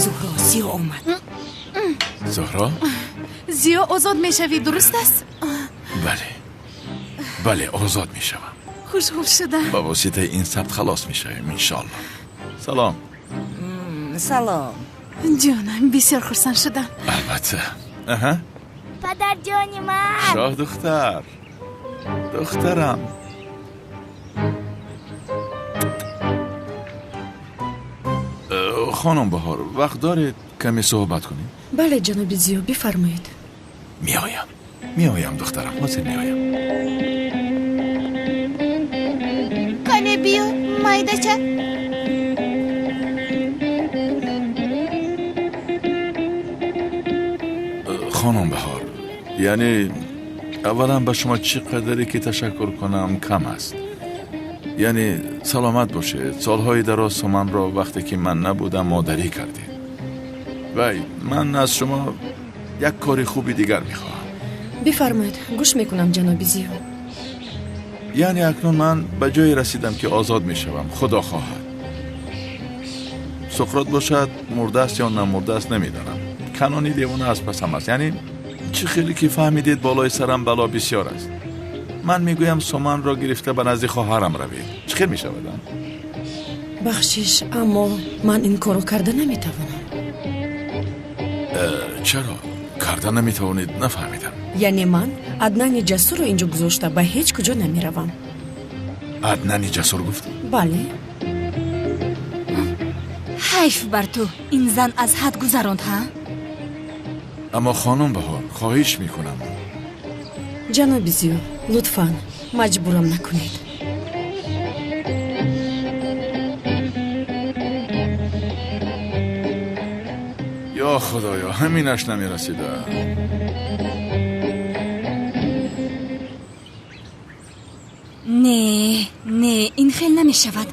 S19: Зуҳро, Зиё омад.
S4: Зуҳро?
S3: Зиё, озод мешавӣ, дуруст аст?
S4: Бале, бале, озод мешавам.
S3: Хушҳол шудам.
S4: Ба воситаи ин сабт халос мешавем, иншоалло. Салом.
S19: Салом.
S3: Ҷонам, бисёр хурсанд шудам.
S4: Албатта. Аҳа.
S21: Падарҷони ман.
S4: Шоҳ духтар. Духтарам. Хонум Баҳор, вақт доред каме суҳбат кунем?
S7: Бале, ҷаноби Зиё, бифармоед.
S4: Меоям. Меоям, духтарам, ҳозир меоям.
S21: Кане биё, майдача.
S4: Хонум Баҳор, яъне аввалан ба шумо чӣ қадаре ки ташаккур кунам кам аст. Яъне саломат бошед. Солҳои дароз суманро вақте ки ман набудам модарӣ кардед. Вай, ман аз шумо як кори хуби дигар мехоҳам.
S7: Бифармоед, гӯш мекунам, ҷаноби Зиё.
S4: Яъне акнун ман ба ҷое расидам ки озод мешавам, худо хоҳад. Суқрот бошад, мурдааст ё намурдааст намедонам. Канони девона аз пасам аст. Яъне чӣ хеле ки фаҳмидед, болои сарам бало бисёр аст. Ман мегӯям суманро гирифта ба назди хоҳарам равед. Чӣ хел мешавад?
S7: Бахшиш, аммо ман ин корро карда наметавонам.
S4: Чаро карда наметавонед? Нафаҳмидам.
S7: Яъне ман Аднани Ҷасурро инҷо гузошта ба ҳеҷ куҷо намеравам.
S4: Аднани Ҷасур гуфтӣ?
S7: Бале.
S5: Ҳайф бар ту, ин зан аз ҳад гузаронд, ҳа?
S4: Аммо хонум Баҳор, хоҳиш мекунам.
S7: Ҷаноби Зиё, лутфан маҷбурам накунед.
S4: Ё худоё, ҳаминаш намерасида.
S5: Не, не, ин хел намешавад.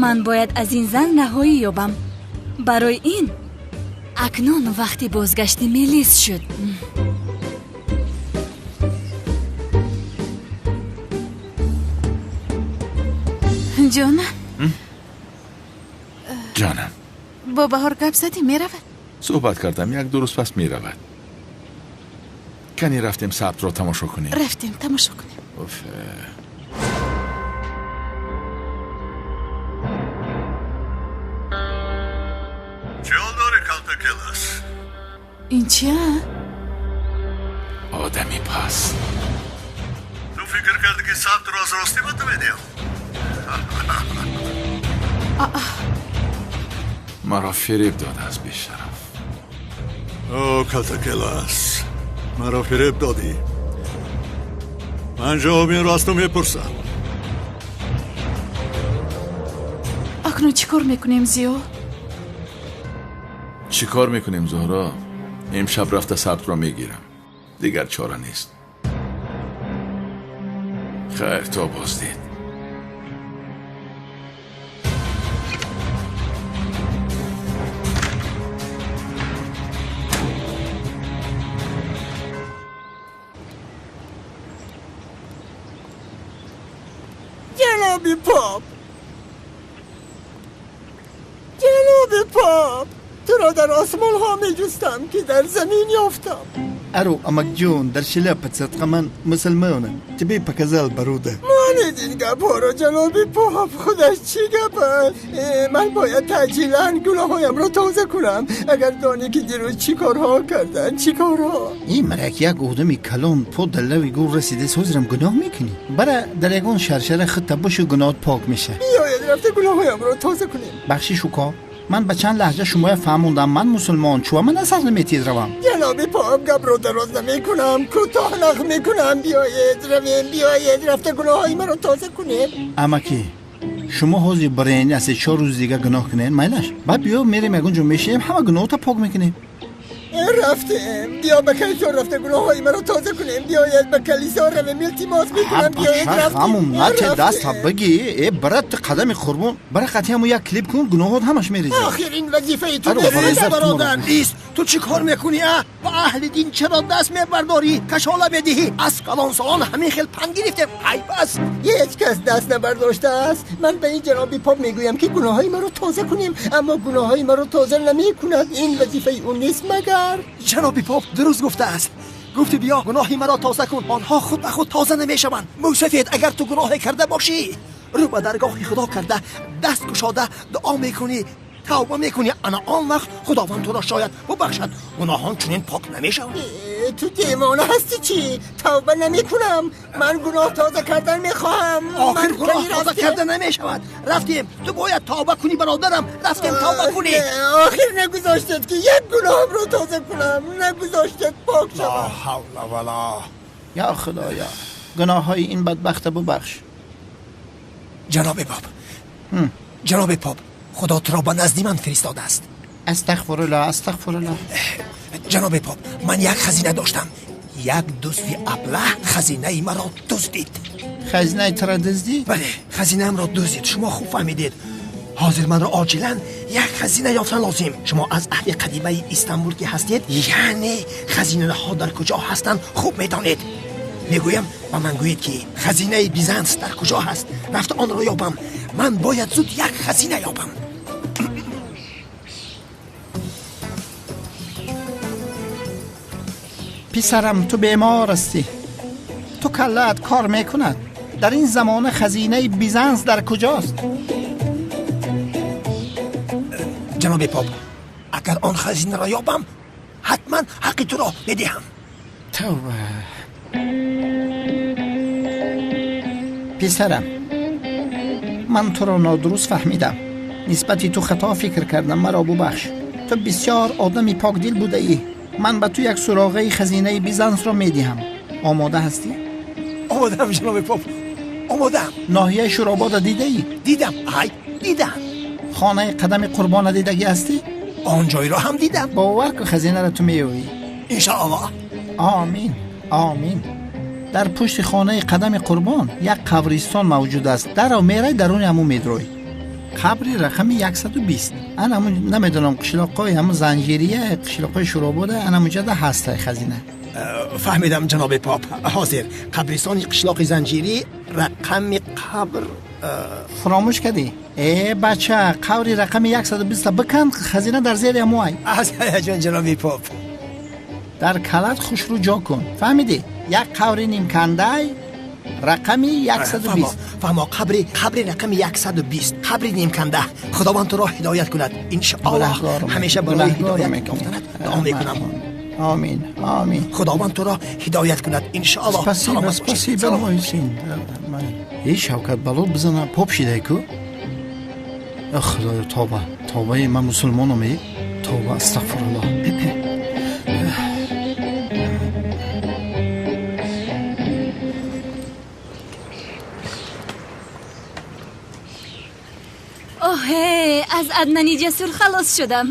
S5: Ман бояд аз ин зан раҳоӣ ёбам. Барои ин акнун вақти бозгашти Мелис шуд.
S3: Ҷонам.
S4: Ҷонам.
S3: Бо Баҳор гап задӣ, меравад?
S4: Суҳбат кардам, як ду рӯз пас меравад. Кани рафтем сабтро тамошо кунем?
S3: Рафтем тамошо кунем.
S4: Уф.
S3: Ин чия?
S4: Одами пас.
S6: Ту фикр кардӣ, ки сабтро аз ростӣ ба ту медиҳам?
S4: Маро фиреб додааст, бешараф.
S6: О, Калтакелас, маро фиреб додӣ. Ман ҷавоби инро аз ту мепурсам.
S3: Акнун чӣ кор мекунем, Зиё?
S4: Чӣ кор мекунем, Зуҳро? Имшаб рафта сабтро мегирам. Дигар чора нест. Хайр, то боздид.
S10: Ҷаноби поп, ҷаноби поп, туро дар осмонҳо меҷустам, ки дар замин ёфтам.
S17: Ару, амакҷон, дар шляпа садқа, ман мусулмонам. Тебе показал бародар.
S10: Монед ин гапҳоро, ҷаноби поп, худаш чӣ гап аст? Ман бояд таъҷилан гуноҳҳоямро тоза кунам. Агар донӣ, ки дирӯз чӣ корҳо карданд, чӣ корҳо.
S17: Ин марак як одами калон по дар лави гур расидааст, ҳозирам гуноҳ мекунӣ. Бара дар ягон шаршара худта бошу, гуноҳат пок меша.
S10: Биёед рафта гуноҳҳоямро тоза кунем.
S17: Бахшиш, уко, ман ба чанд лаҳҷа шумоя фаҳмондам, ман мусулмон, чуа ман асар наметиҳед равам.
S10: Ҷаноби поп, гапро дароз намекунам, кӯтоҳ нақл мекунам. Биёед равем, биёед рафта гуноҳҳои маро тоза кунем.
S17: Амаки, шумо ҳозир барен, аз 4 рӯз дига гуноҳ кунед, майлаш. Баъд биё мерем ягон ҷо мешинем, ҳама гуноҳота пок мекунем.
S10: Рафтем, биё ба калисо рафта гуноҳҳои маро тоза кунем. Биёед ба калисо равем, илтимос мекунам, биёед рафтем.
S17: Ҳамун нате даста бигӣ, э брат, ту қадами қурбон, бара қатъи ҳамун як клип кун, гуноҳот ҳамаш мерезад.
S20: Охир ин вазифаи ту нест, бародар. Ист, ту чӣ кор мекунӣ, а? Ба аҳли дин чаро даст мебардорӣ, кашола медиҳӣ? Аз калонсолон ҳамин хел панд гирифтем, айб аст.
S10: Ҳеҷ кас даст набардоштааст. Ман ба ин ҷаноби поп мегӯям, ки гуноҳҳои маро тоза кунем, аммо гуноҳҳои маро тоза намекунад. Ин вазифаи ӯ нест магар?
S20: Ҷаноби поп дуруст гуфтааст. Гуфти биё гуноҳи маро тоза кун, онҳо худ ба худ тоза намешаванд. Мӯсафед, агар ту гуноҳе карда бошӣ, рӯ ба даргоҳи худо карда, даст кушода дуо мекунӣ, тавба мекунӣ, ана он вақт худованд туро шояд бубахшад. Гуноҳон чунин пок намешаванд.
S10: Ту девона ҳастӣ чӣ? Тавба намекунам. Ман гуноҳ тоза кардан мехоҳам.
S20: Охир гуноҳ тоза карда намешавад. Рафтем, ту бояд тавба кунӣ, бародарам. Рафтем, тавба кунӣ.
S10: Охир нагузоштед, ки як гуноҳамро тоза кунам, нагузоштед пок шавам.
S20: Ла ҳавла вала.
S17: Я худоя, гуноҳҳои ин бадбахта бубахш.
S20: Ҷаноби поп, ҷаноби поп, худо туро ба назди ман фиристодааст.
S17: Астағфируллоҳ, астағфируллоҳ.
S20: Ҷаноби поп, ман як хазина доштам. Як дузди аблаҳ хазинаи маро дуздид.
S17: Хазинаи туро дуздид?
S20: Бале, хазинаамро дуздид. Шумо хуб фаҳмидед. Ҳозир манро оҷилан як хазина ёфтан лозим. Шумо аз аҳли қадимаи Истанбул ки ҳастед, яъне хазинаҳо дар куҷо ҳастанд хуб медонед. Мегӯям, ба ман гӯед, ки хазинаи Бизанс дар куҷо ҳаст. Рафта онро ёбам. Ман бояд зуд як хазина ёбам.
S17: Писарам, ту бемор ҳастӣ, ту каллаат кор мекунад. Дар ин замона хазинаи Бизанс дар куҷост?
S20: Ҷаноби поп, агар он хазинаро ёбам, ҳатман ҳаққи туро медиҳам.
S17: Тавба. Писарам, ман туро нодуруст фаҳмидам, нисбати ту хато фикр кардам, маро бубахш. Ту бисёр одами покдил будаӣ. Ман ба ту як суроғаи хазинаи Бизансро медиҳам. Омода ҳастӣ?
S20: Омодаам, ҷаноби поп, омодаам.
S17: Ноҳияи Шуробода дидаӣ?
S20: Дидам, ай дидам.
S17: Хонаи қадами қурбона дидагӣ ҳастӣ?
S20: Он ҷойро ҳам дидам.
S17: Бовар кун, хазинаро ту меёвӣ.
S20: Иншоаллоҳ.
S17: Омин, омин. Дар пушти хонаи қадами қурбон як қабристон мавҷуд аст. Дарав мерай, даруни ҳамун медрой. Қабри рақами 120. Ан ҳамун намедонам, қишлоқҳои ҳамун занҷирия, қишлоқҳои Шуробода, ан ҳамунҷода ҳастай хазина.
S20: Фаҳмидам, ҷаноби поп. Ҳозир қабристони қишлоқи занҷирӣ, рақами қабр.
S17: Фаромӯш кардӣ? Э бача, қабри рақами 120 бикан, хазина дар зери ҳамуай.
S20: Аз ҳаяҷон, ҷаноби поп.
S17: Дар калат хушрӯ ҷо кун, фаҳмидӣ? Як қабри нимкандай, рақами 120.
S20: Фаҳмо, қабри рақами 120, қабри нимканда. Худованд туро ҳидоят кунад, иншоаллоҳ. Ҳамеша барои ҳидоят ёфтанат дуо мекунам.
S17: Омин, омин.
S20: Худованд туро ҳидоят кунад, иншоаллоҳ.
S17: Спасибо, спасибо, Муҳсин. Эй, Шавкат, бало бизана, поп шидай ку. Худоё, тавба, тавбаи ман мусулмонам, э. Тавба, астағфируллоҳ.
S5: Оҳе, аз Аднани Ҷасур халос шудам.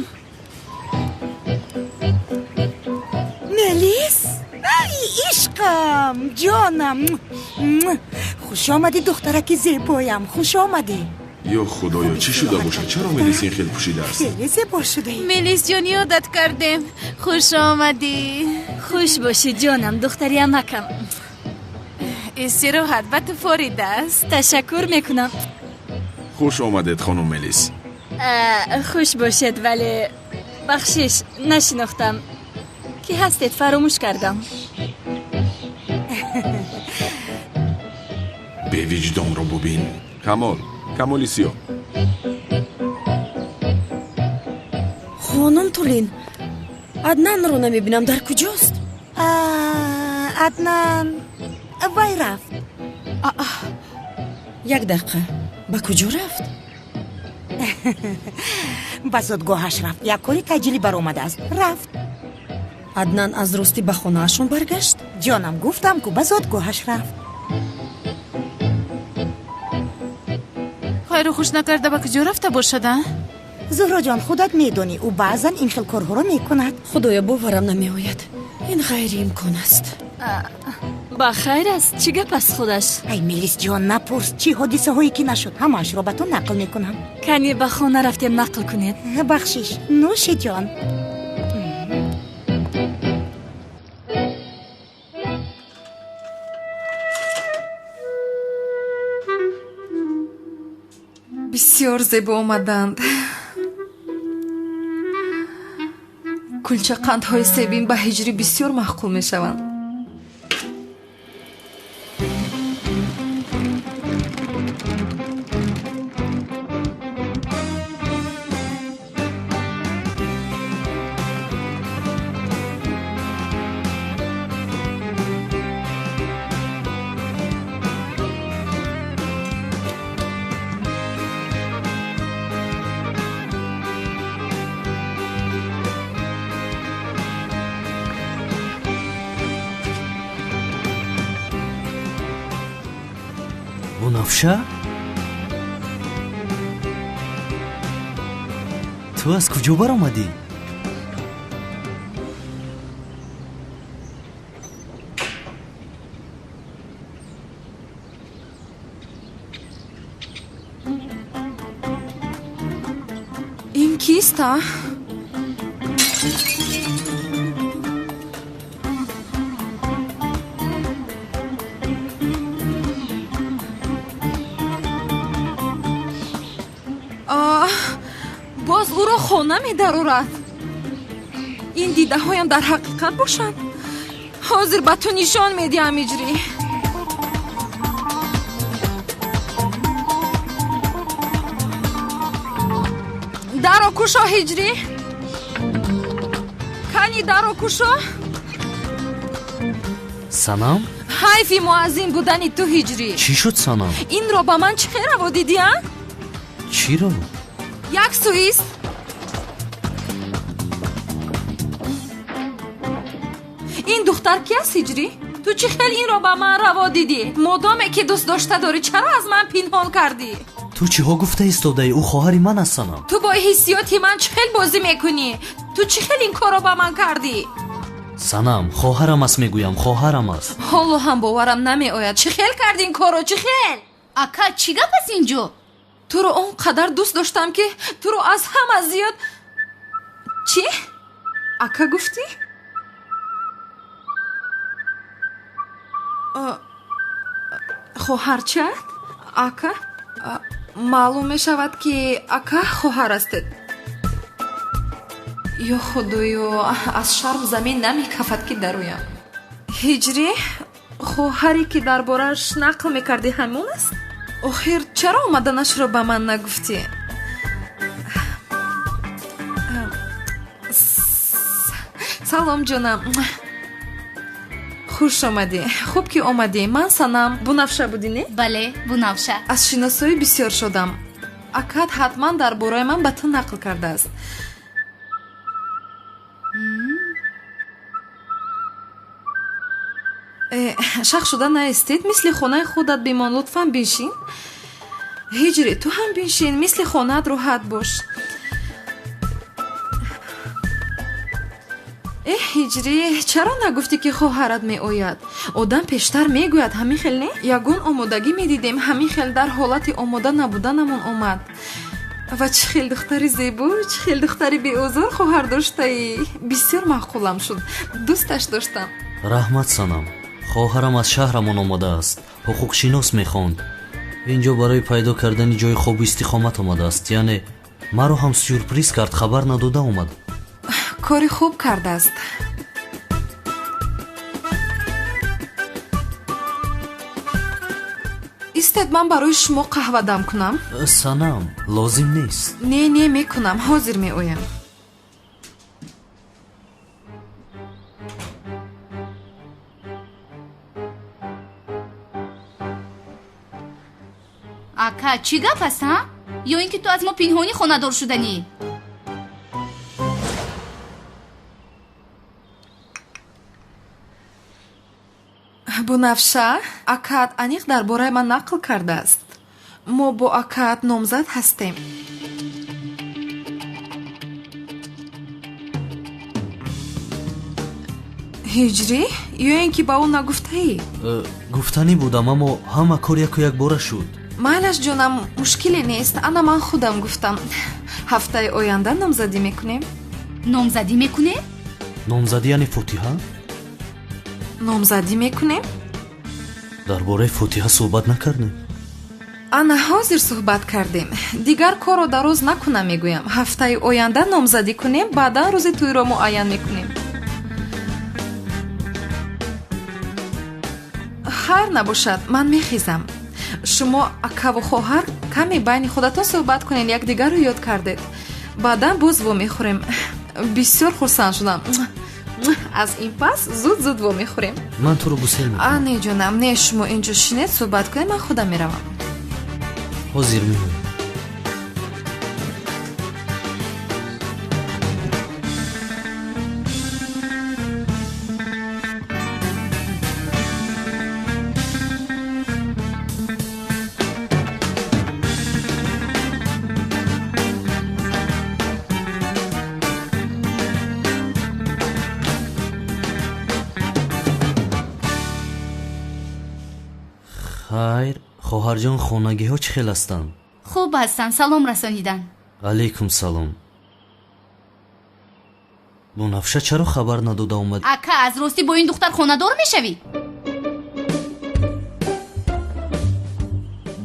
S19: Мелис, ай ишқам, ҷонам, хуш омадӣ, духтараки зебоям, хуш омадӣ.
S13: Ё худоё, чӣ шуда бошад? Чаро Мелис ин хел пӯшидааст?
S19: Хеле зебо шудаӣ.
S3: Мелис ҷон, ёдат кардем, хуш омадӣ.
S5: Хуш бошӣ, ҷонам, духтари амакам.
S3: Истироҳат ба ту форида аст.
S5: Ташаккур мекунам.
S13: Хуш омадед, хонум Мелис.
S5: Хуш бошед, вале бахшиш, нашинохтам. Кӣ ҳастед, фаромӯш кардам.
S13: Бевиҷдонро бубин. Камол, Камоли Сиёҳ.
S2: Хонум Тулин, Аднанро намебинам, дар куҷост?
S19: Аднан вай рафт.
S2: Як дақиқа, ба куҷо рафт?
S19: Ба зодгоҳаш рафт, як кори таъҷилӣ баромадааст, рафт.
S2: Аднан аз ростӣ ба хонаашон баргашт?
S19: Ҷонам, гуфтам ку, ба зодгоҳаш рафт.
S3: Хайру хуш накарда ба куҷо рафта бошад, а?
S19: Зуҳроҷон, худат медонӣ, ӯ баъзан ин хел корҳоро мекунад.
S2: Худоё, боварам намеояд, ин ғайриимкон аст.
S5: Ба хайр аст, чӣ гап аст худаш?
S19: Ай, Мелисҷон, напурс, чӣ ҳодисаҳое ки нашуд, ҳамаашро ба ту нақл мекунам.
S5: Кане ба хона рафтем, нақл кунед.
S19: Бахшиш, нӯшиҷон.
S7: Бисёр зебо омаданд. Кулчақандҳои себин ба ҳиҷрӣ бисёр маъқул мешаванд.
S9: Бунафша, ту аз куҷо баромадӣ?
S7: Ин кист, а? Боз ӯро хона медарорад. Ин дидаҳоям дар ҳақиқат бошанд? Ҳозир ба ту нишон медиҳам, Иҷрӣ. Даро кушо, Ҳиҷрӣ. Кани даро кушо.
S9: Санам?
S7: Ҳайфи муаззин будани ту, Ҳиҷрӣ.
S9: Чӣ шуд, Санам?
S7: Инро ба ман чӣ хел раво дидӣ, а?
S9: Чиро?
S7: Як суист. Ин духтар ки аст, Ҳиҷрӣ? Ту чӣ хел инро ба ман раво дидӣ? Модоме ки дӯст дошта дорӣ, чаро аз ман пинҳон кардӣ?
S9: Ту чиҳо гуфта истодаӣ? Ӯ хоҳари ман аст, Санам.
S7: Ту бо ҳиссиёти ман чӣ хел бозӣ мекунӣ? Ту чӣ хел ин корро ба ман кардӣ?
S9: Санам, хоҳарам аст, мегӯям, хоҳарам аст.
S7: Ҳоло ҳам боварам намеояд. Чӣ хел карди ин корро, чӣ хел?
S3: Ака, чӣ гап аст инҷо?
S7: Туро он қадар дӯст доштам, ки туро аз ҳама зиёд. Чӣ? Ака гуфтӣ? Хоҳарчаат? Ака? Маълум мешавад, ки ака хоҳар ҳастед. Ё худоё, аз шарм замин намекафад, ки дароям. Ҳиҷрӣ, хоҳаре ки дар борааш нақл мекардӣ, ҳамон аст? Охир чаро омаданашро ба ман нагуфтӣ? Салом ҷонам, хуш омадӣ. Хуб ки омадӣ. Ман Санам. Бунафша будӣ, не?
S5: Бале, Бунафша.
S7: Аз шиносоӣ бисёр шодам. Акат ҳатман дар бораи ман ба ту нақл кардааст. Шах шуда наистед, мисли хонаи худат бимон. Лутфан биншин. Ҳиҷрӣ, ту ҳам биншин, мисли хонаат роҳат бош. Э ҳиҷрӣ, чаро нагуфтӣ ки хоҳарат меояд? Одам пештар мегӯяд, ҳамин хел не? Ягон омодагӣ медидем, ҳамин хел дар ҳолати омода набуданамон омад. Ва чӣ хел духтари зебо, чӣ хел духтари беозор хоҳар доштаӣ. Бисёр маъқулам шуд, дӯсташ доштам.
S9: Раҳмат Санам. Хоҳарам аз шаҳрамон омадааст, ҳуқуқшинос мехонд. Инҷо барои пайдо кардани ҷои хобу истиқомат омадааст. Яъне маро ҳам сюрприз кард, хабар надода омад.
S7: Кори хуб кардааст. Истед, ман барои шумо қаҳва дам кунам.
S9: Санам, лозим нест.
S7: Не, не, мекунам, ҳозир меоям.
S5: Ака, чӣ гап аст, ҳа? Ё ин ки ту аз мо пинҳонӣ хонадор шуданӣ?
S7: Бунафша, акаат аниқ дар бораи ман нақл кардааст. Мо бо акаат номзад ҳастем. Ҳиҷрӣ, ё ин ки ба ӯ нагуфтаӣ?
S9: Гуфтанӣ будам, аммо ҳама кор яку якбора шуд.
S7: Майлаш ҷонам, мушкиле нест. Ана ман худам гуфтам. Ҳафтаи оянда номзадӣ мекунем.
S5: Номзадӣ мекунем?
S9: Номзадӣ яъне фотиҳа?
S7: Номзадӣ мекунем?
S9: Дар бораи фотиҳа суҳбат накардем.
S7: Ана ҳозир суҳбат кардем. Дигар корро дароз накунам мегӯям. Ҳафтаи оянда номзадӣ кунем, баъдан рӯзи тӯйро муайян мекунем. Хайр набошад, ман мехезам. Шумо акаву хоҳар каме байни худатон суҳбат кунед, якдигарро ёд кардед. Баъдан боз вомехӯрем. Бисёр хурсанд шудам. Аз ин пас зуд-зуд вомехӯрем.
S9: Ман туро гусел мекунам.
S7: А, не ҷонам, не, шумо инҷо шинед, суҳбат кунед, ман худам меравам.
S9: Ҳозир меоям. Хайр, хоҳарҷон, хонагиҳо чӣ хел ҳастанд?
S5: Хуб ҳастанд, салом расонидан.
S9: Алайкум салом. Бунафша чаро хабар надода омад?
S5: Ака, аз ростӣ бо ин духтар хонадор мешавӣ?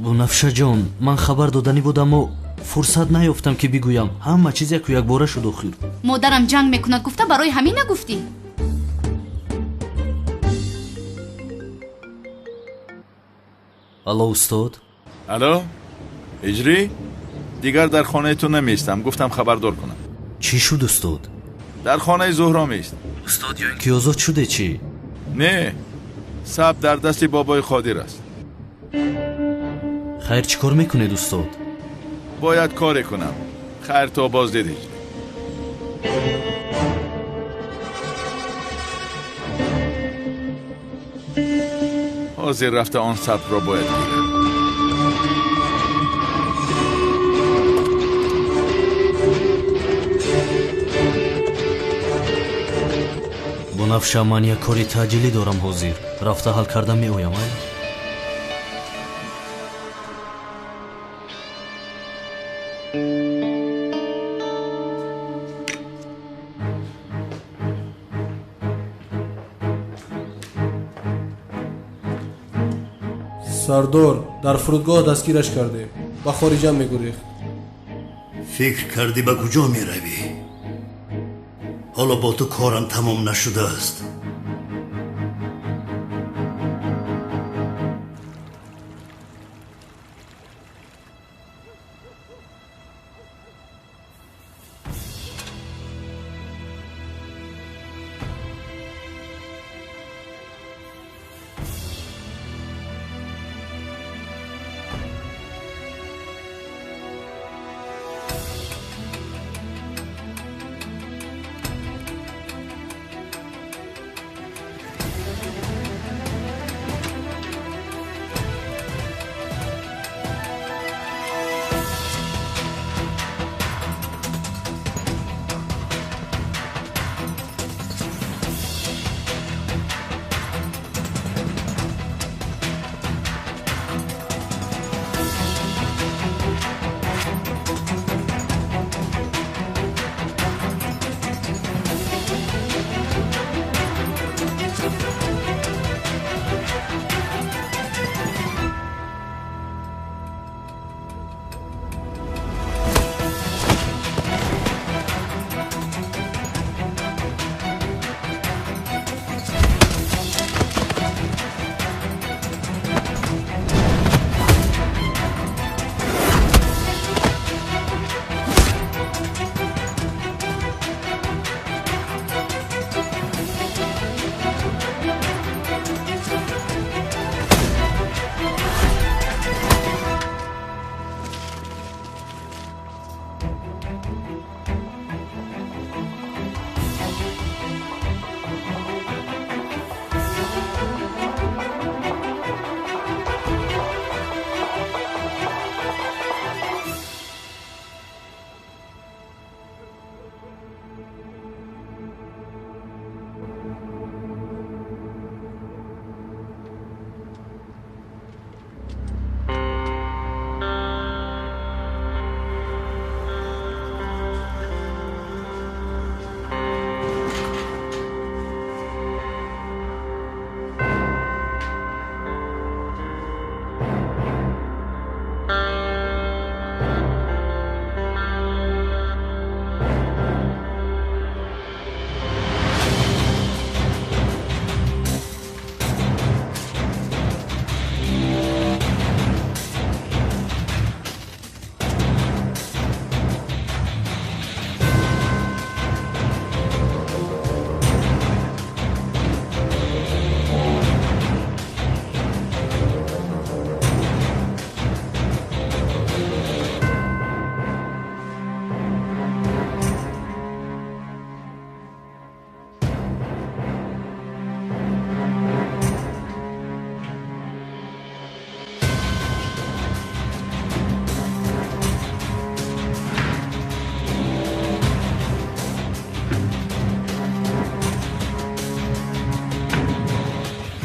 S9: Бунафшаҷон, ман хабар доданӣ будам, аммо фурсат наёфтам ки бигӯям. Ҳама чиз яку якбора шуд охир.
S5: Модарам ҷанг мекунад гуфта барои ҳамин нагуфтӣ?
S9: Алло, устод.
S4: Алло, ҳиҷрӣ? Дигар дар хонаи ту намеистам, гуфтам хабардор кунам.
S9: Чӣ шуд, устод?
S4: Дар хонаи Зуҳро меист.
S9: Устод, ё ин ки озод шуде чӣ?
S4: Не, саб дар дасти бобои Қодир аст.
S9: Хайр, чӣ кор мекунед, устод?
S4: Бояд коре кунам. Хайр, то боздид, ҳиҷрӣ. Ҳозир рафта он сабрро бояд гирам.
S9: Бунафша, ман як кори таъҷилӣ дорам ҳозир. Рафта ҳал карда меоям, ай?
S14: Сардор, дар фурудгоҳ дастгираш кардем. Ба хориҷа мегурехт.
S6: Фикр кардӣ ба куҷо меравӣ? Ҳоло бо ту корам тамом нашудааст.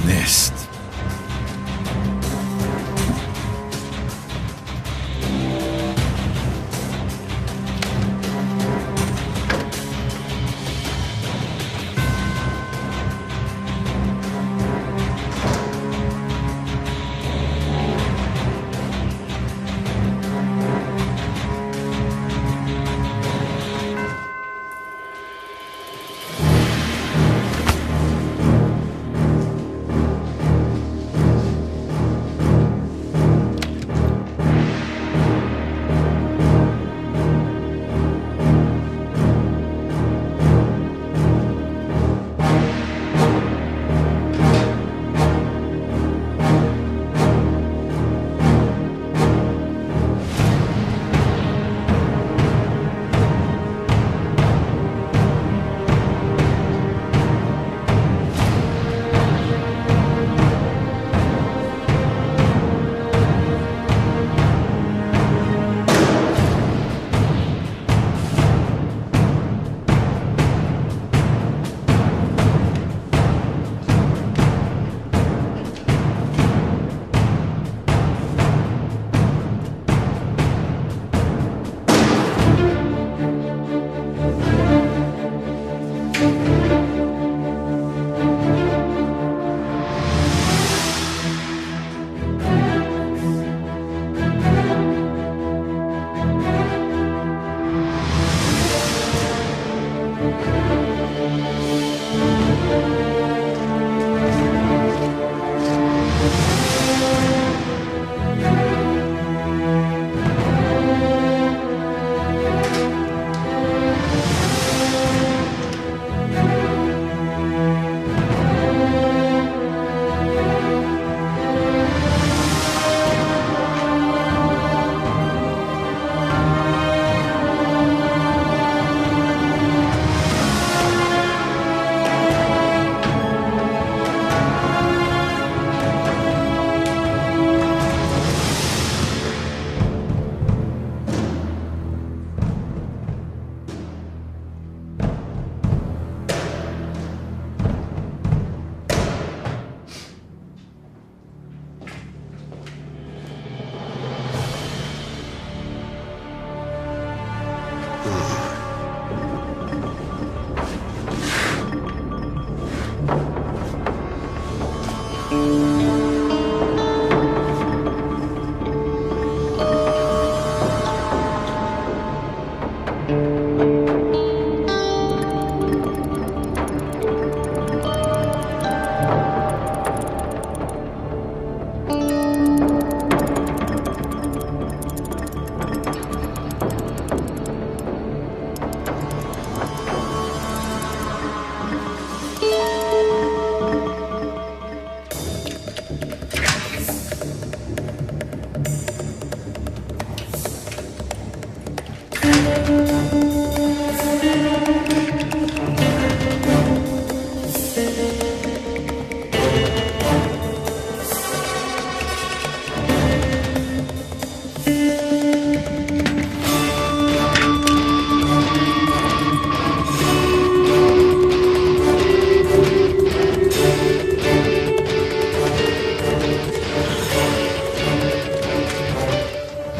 S4: Нест.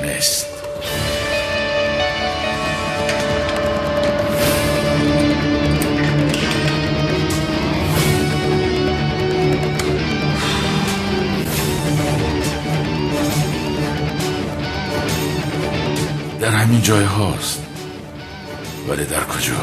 S4: Нест. Дар ҳамин ҷойҳост, вале дар куҷо?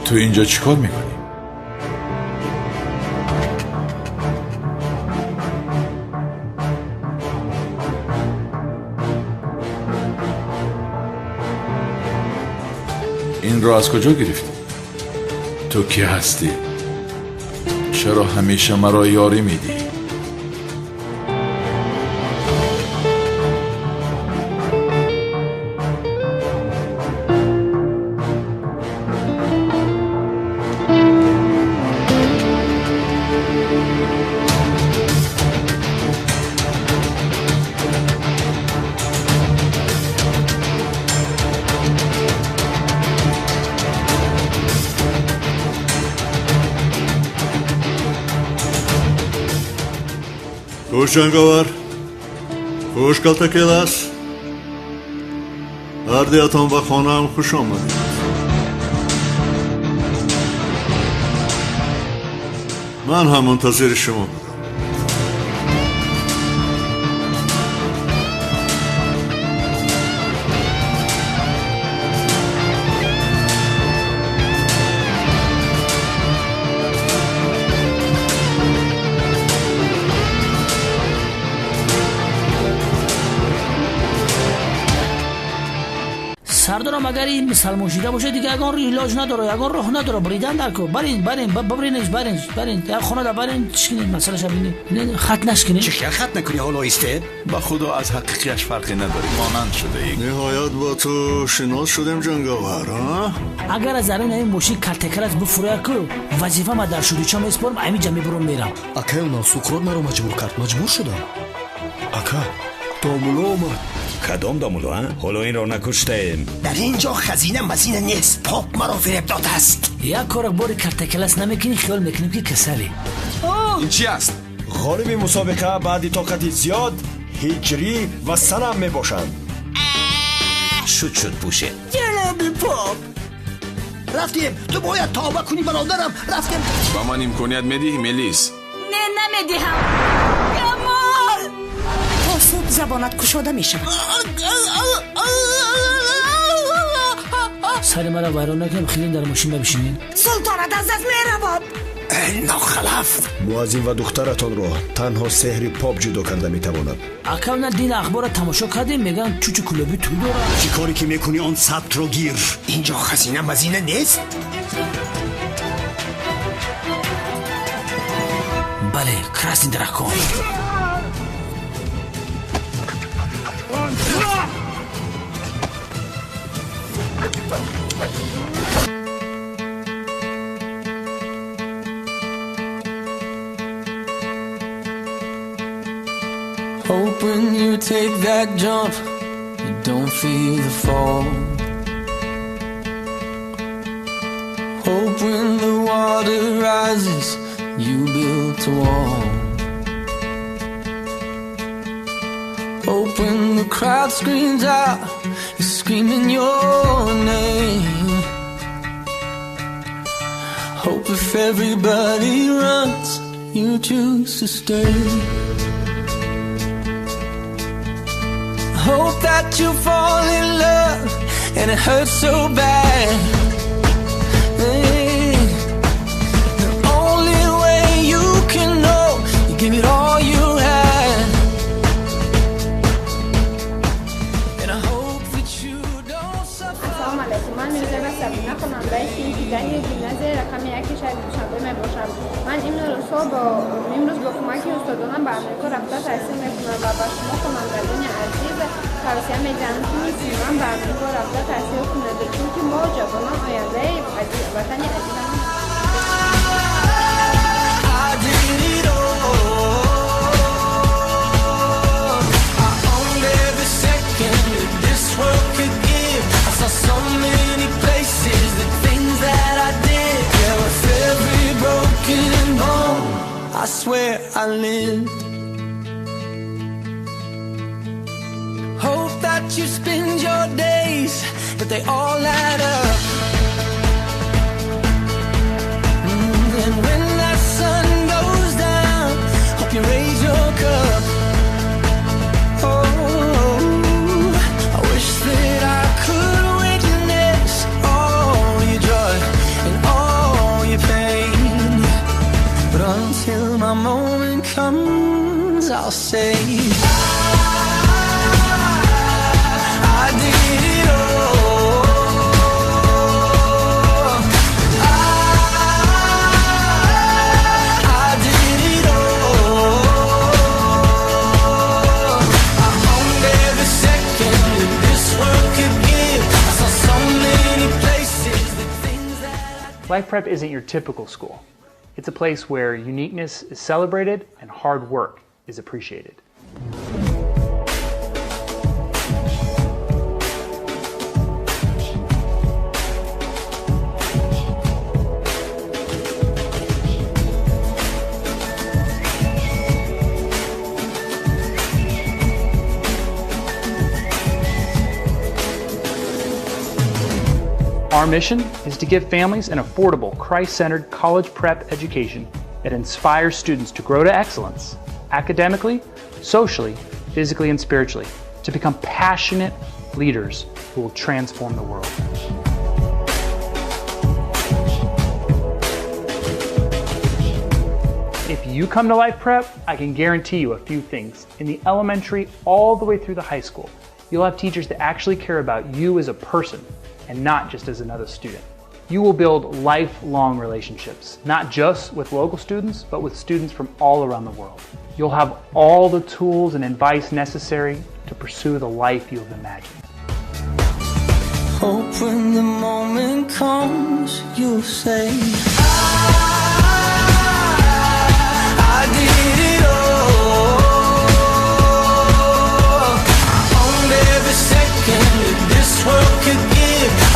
S4: Ту инҷо чӣ кор мекунӣ? Инро аз куҷо гирифтӣ? Ту кӣ ҳастӣ? Чаро ҳамеша маро ёрӣ медиҳӣ?
S6: Хуш, ҷанговар, хуш, Калтакелас, ҳардуятон ба хонаам хуш омадед. Ман ҳам мунтазири шумо будам.
S15: Сардорам, агар ин мусалмон шида бошад, дигар ягон илоҷ надора, ягон роҳ надора. Бридан дар ко, барин, барин, бибринеш, барин, барин, як хона да барин, чикинед, масъалаша бинед, хат нашкинед.
S11: Чӣ хел хат накунӣ ҳоло истед?
S4: Ба худо, аз ҳақиқияш фарқе надорӣ, монанд шудаӣ.
S6: Ниҳоят бо ту шинос шудем, ҷанговар, а?
S15: Агар аз дарун ҳамин мошин Калтакелас буфурӯяд ку, вазифа ма дар шудича месупорам, ҳамин ҷа мебурам, мерам.
S18: Акай, онам Суқрот маро маҷбур кард, маҷбур шудам. Ака, домуло омад.
S8: Кадом домуло, а? Ҳоло инро накуштаем.
S20: Дар ин ҷо хазина мазина нест, поп маро фиреб додааст.
S15: Як кора бори Калтакелас намекунӣ, хиёл мекунем, ки касалӣ.
S13: Ин чи аст?
S18: Ғолиби мусобиқа баъди тоқати зиёд Ҳиҷрӣ ва Санам мебошанд.
S8: Шуд, шуд, пӯшед.
S20: Ҷаноби поп, рафтем. Ту бояд тавба кунӣ, бародарам, рафтем.
S13: Ба ман имконият медиҳӣ, Мелис?
S5: Не, намедиҳам. Камол!
S19: То субҳ забонат кушода мешавад.
S15: Сари маро вайрон накунем, хеле дар мошин бишинед.
S19: Султонат аз даст меравад.
S20: Эй нохалаф!
S18: Муаззин ва духтаратонро танҳо сеҳри поп ҷудо карда метавонад.
S15: Ака, на дин ахборро тамошо кардем, мегӯянд чучу кулоби тӯй дорад.
S8: Чӣ коре ки мекунӣ, он сабтро гир.
S20: Инҷо хазина мазина нест.
S15: Бале, красный дракон.
S1: Hope when you take that jump, you don't feel the fall. Hope when the water rises, you built a wall. Hope when the crowd screams out, you're screaming your name. Hope if everybody runs, you choose to stay. Hope that you fall in love and it hurts so bad. Hey, the only way you can know, you give it all you had. And I hope that you don't suffer.
S22: Ассалому алайкум. Ман Мирзоева Сабина, хонандаи синфи даҳи гимназияи рақами яки шаҳри Душанбе мебошам. Ман имрӯз бо кӯмаки устодонам ба Амрико рафта таҳсил мекунам ва ба шумо хонандагони азиз тавсия медиҳам, ки мисли ман ба Амрико рафта таҳсил кунед, чунки мо ҷавонон ояндаи ватани азизам.
S1: I did it all. I owned every second that this world could give. I saw so many places, the things that I did. Yeah, with every broken bone, I swear I lived. Hope that you spend your days, but they all add up. And when that sun goes down, hope you raise your cup. Oh, I wish that I could witness all your joy and all your pain. But until my moment comes, I'll say I did it all. I did it all. I owned every second that this world could give. I saw so many places, the things that
S23: Life Prep isn't your typical school. It's a place where uniqueness is celebrated and hard work is appreciated. Our mission is to give families an affordable, Christ-centered college prep education that inspires students to grow to excellence academically, socially, physically, and spiritually, to become passionate leaders who will transform the world. If you come to Life Prep, I can guarantee you a few things. In the elementary all the way through the high school, you'll have teachers that actually care about you as a person and not just as another student. You will build lifelong relationships, not just with local students, but with students from all around the world. You'll have all the tools and advice necessary to pursue the life you have imagined.
S1: Hope when the moment comes, you'll say, I did it all. I owned every second that this world could give.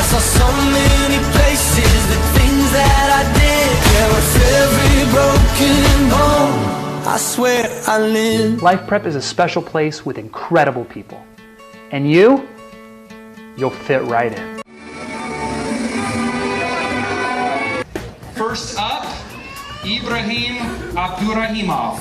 S1: I saw so many places, the things that I did. Yeah, with every broken bone, I swear I lived.
S23: Life Prep is a special place with incredible people. And you'll fit right in.
S24: First up, Ibrahim Abdurahimov.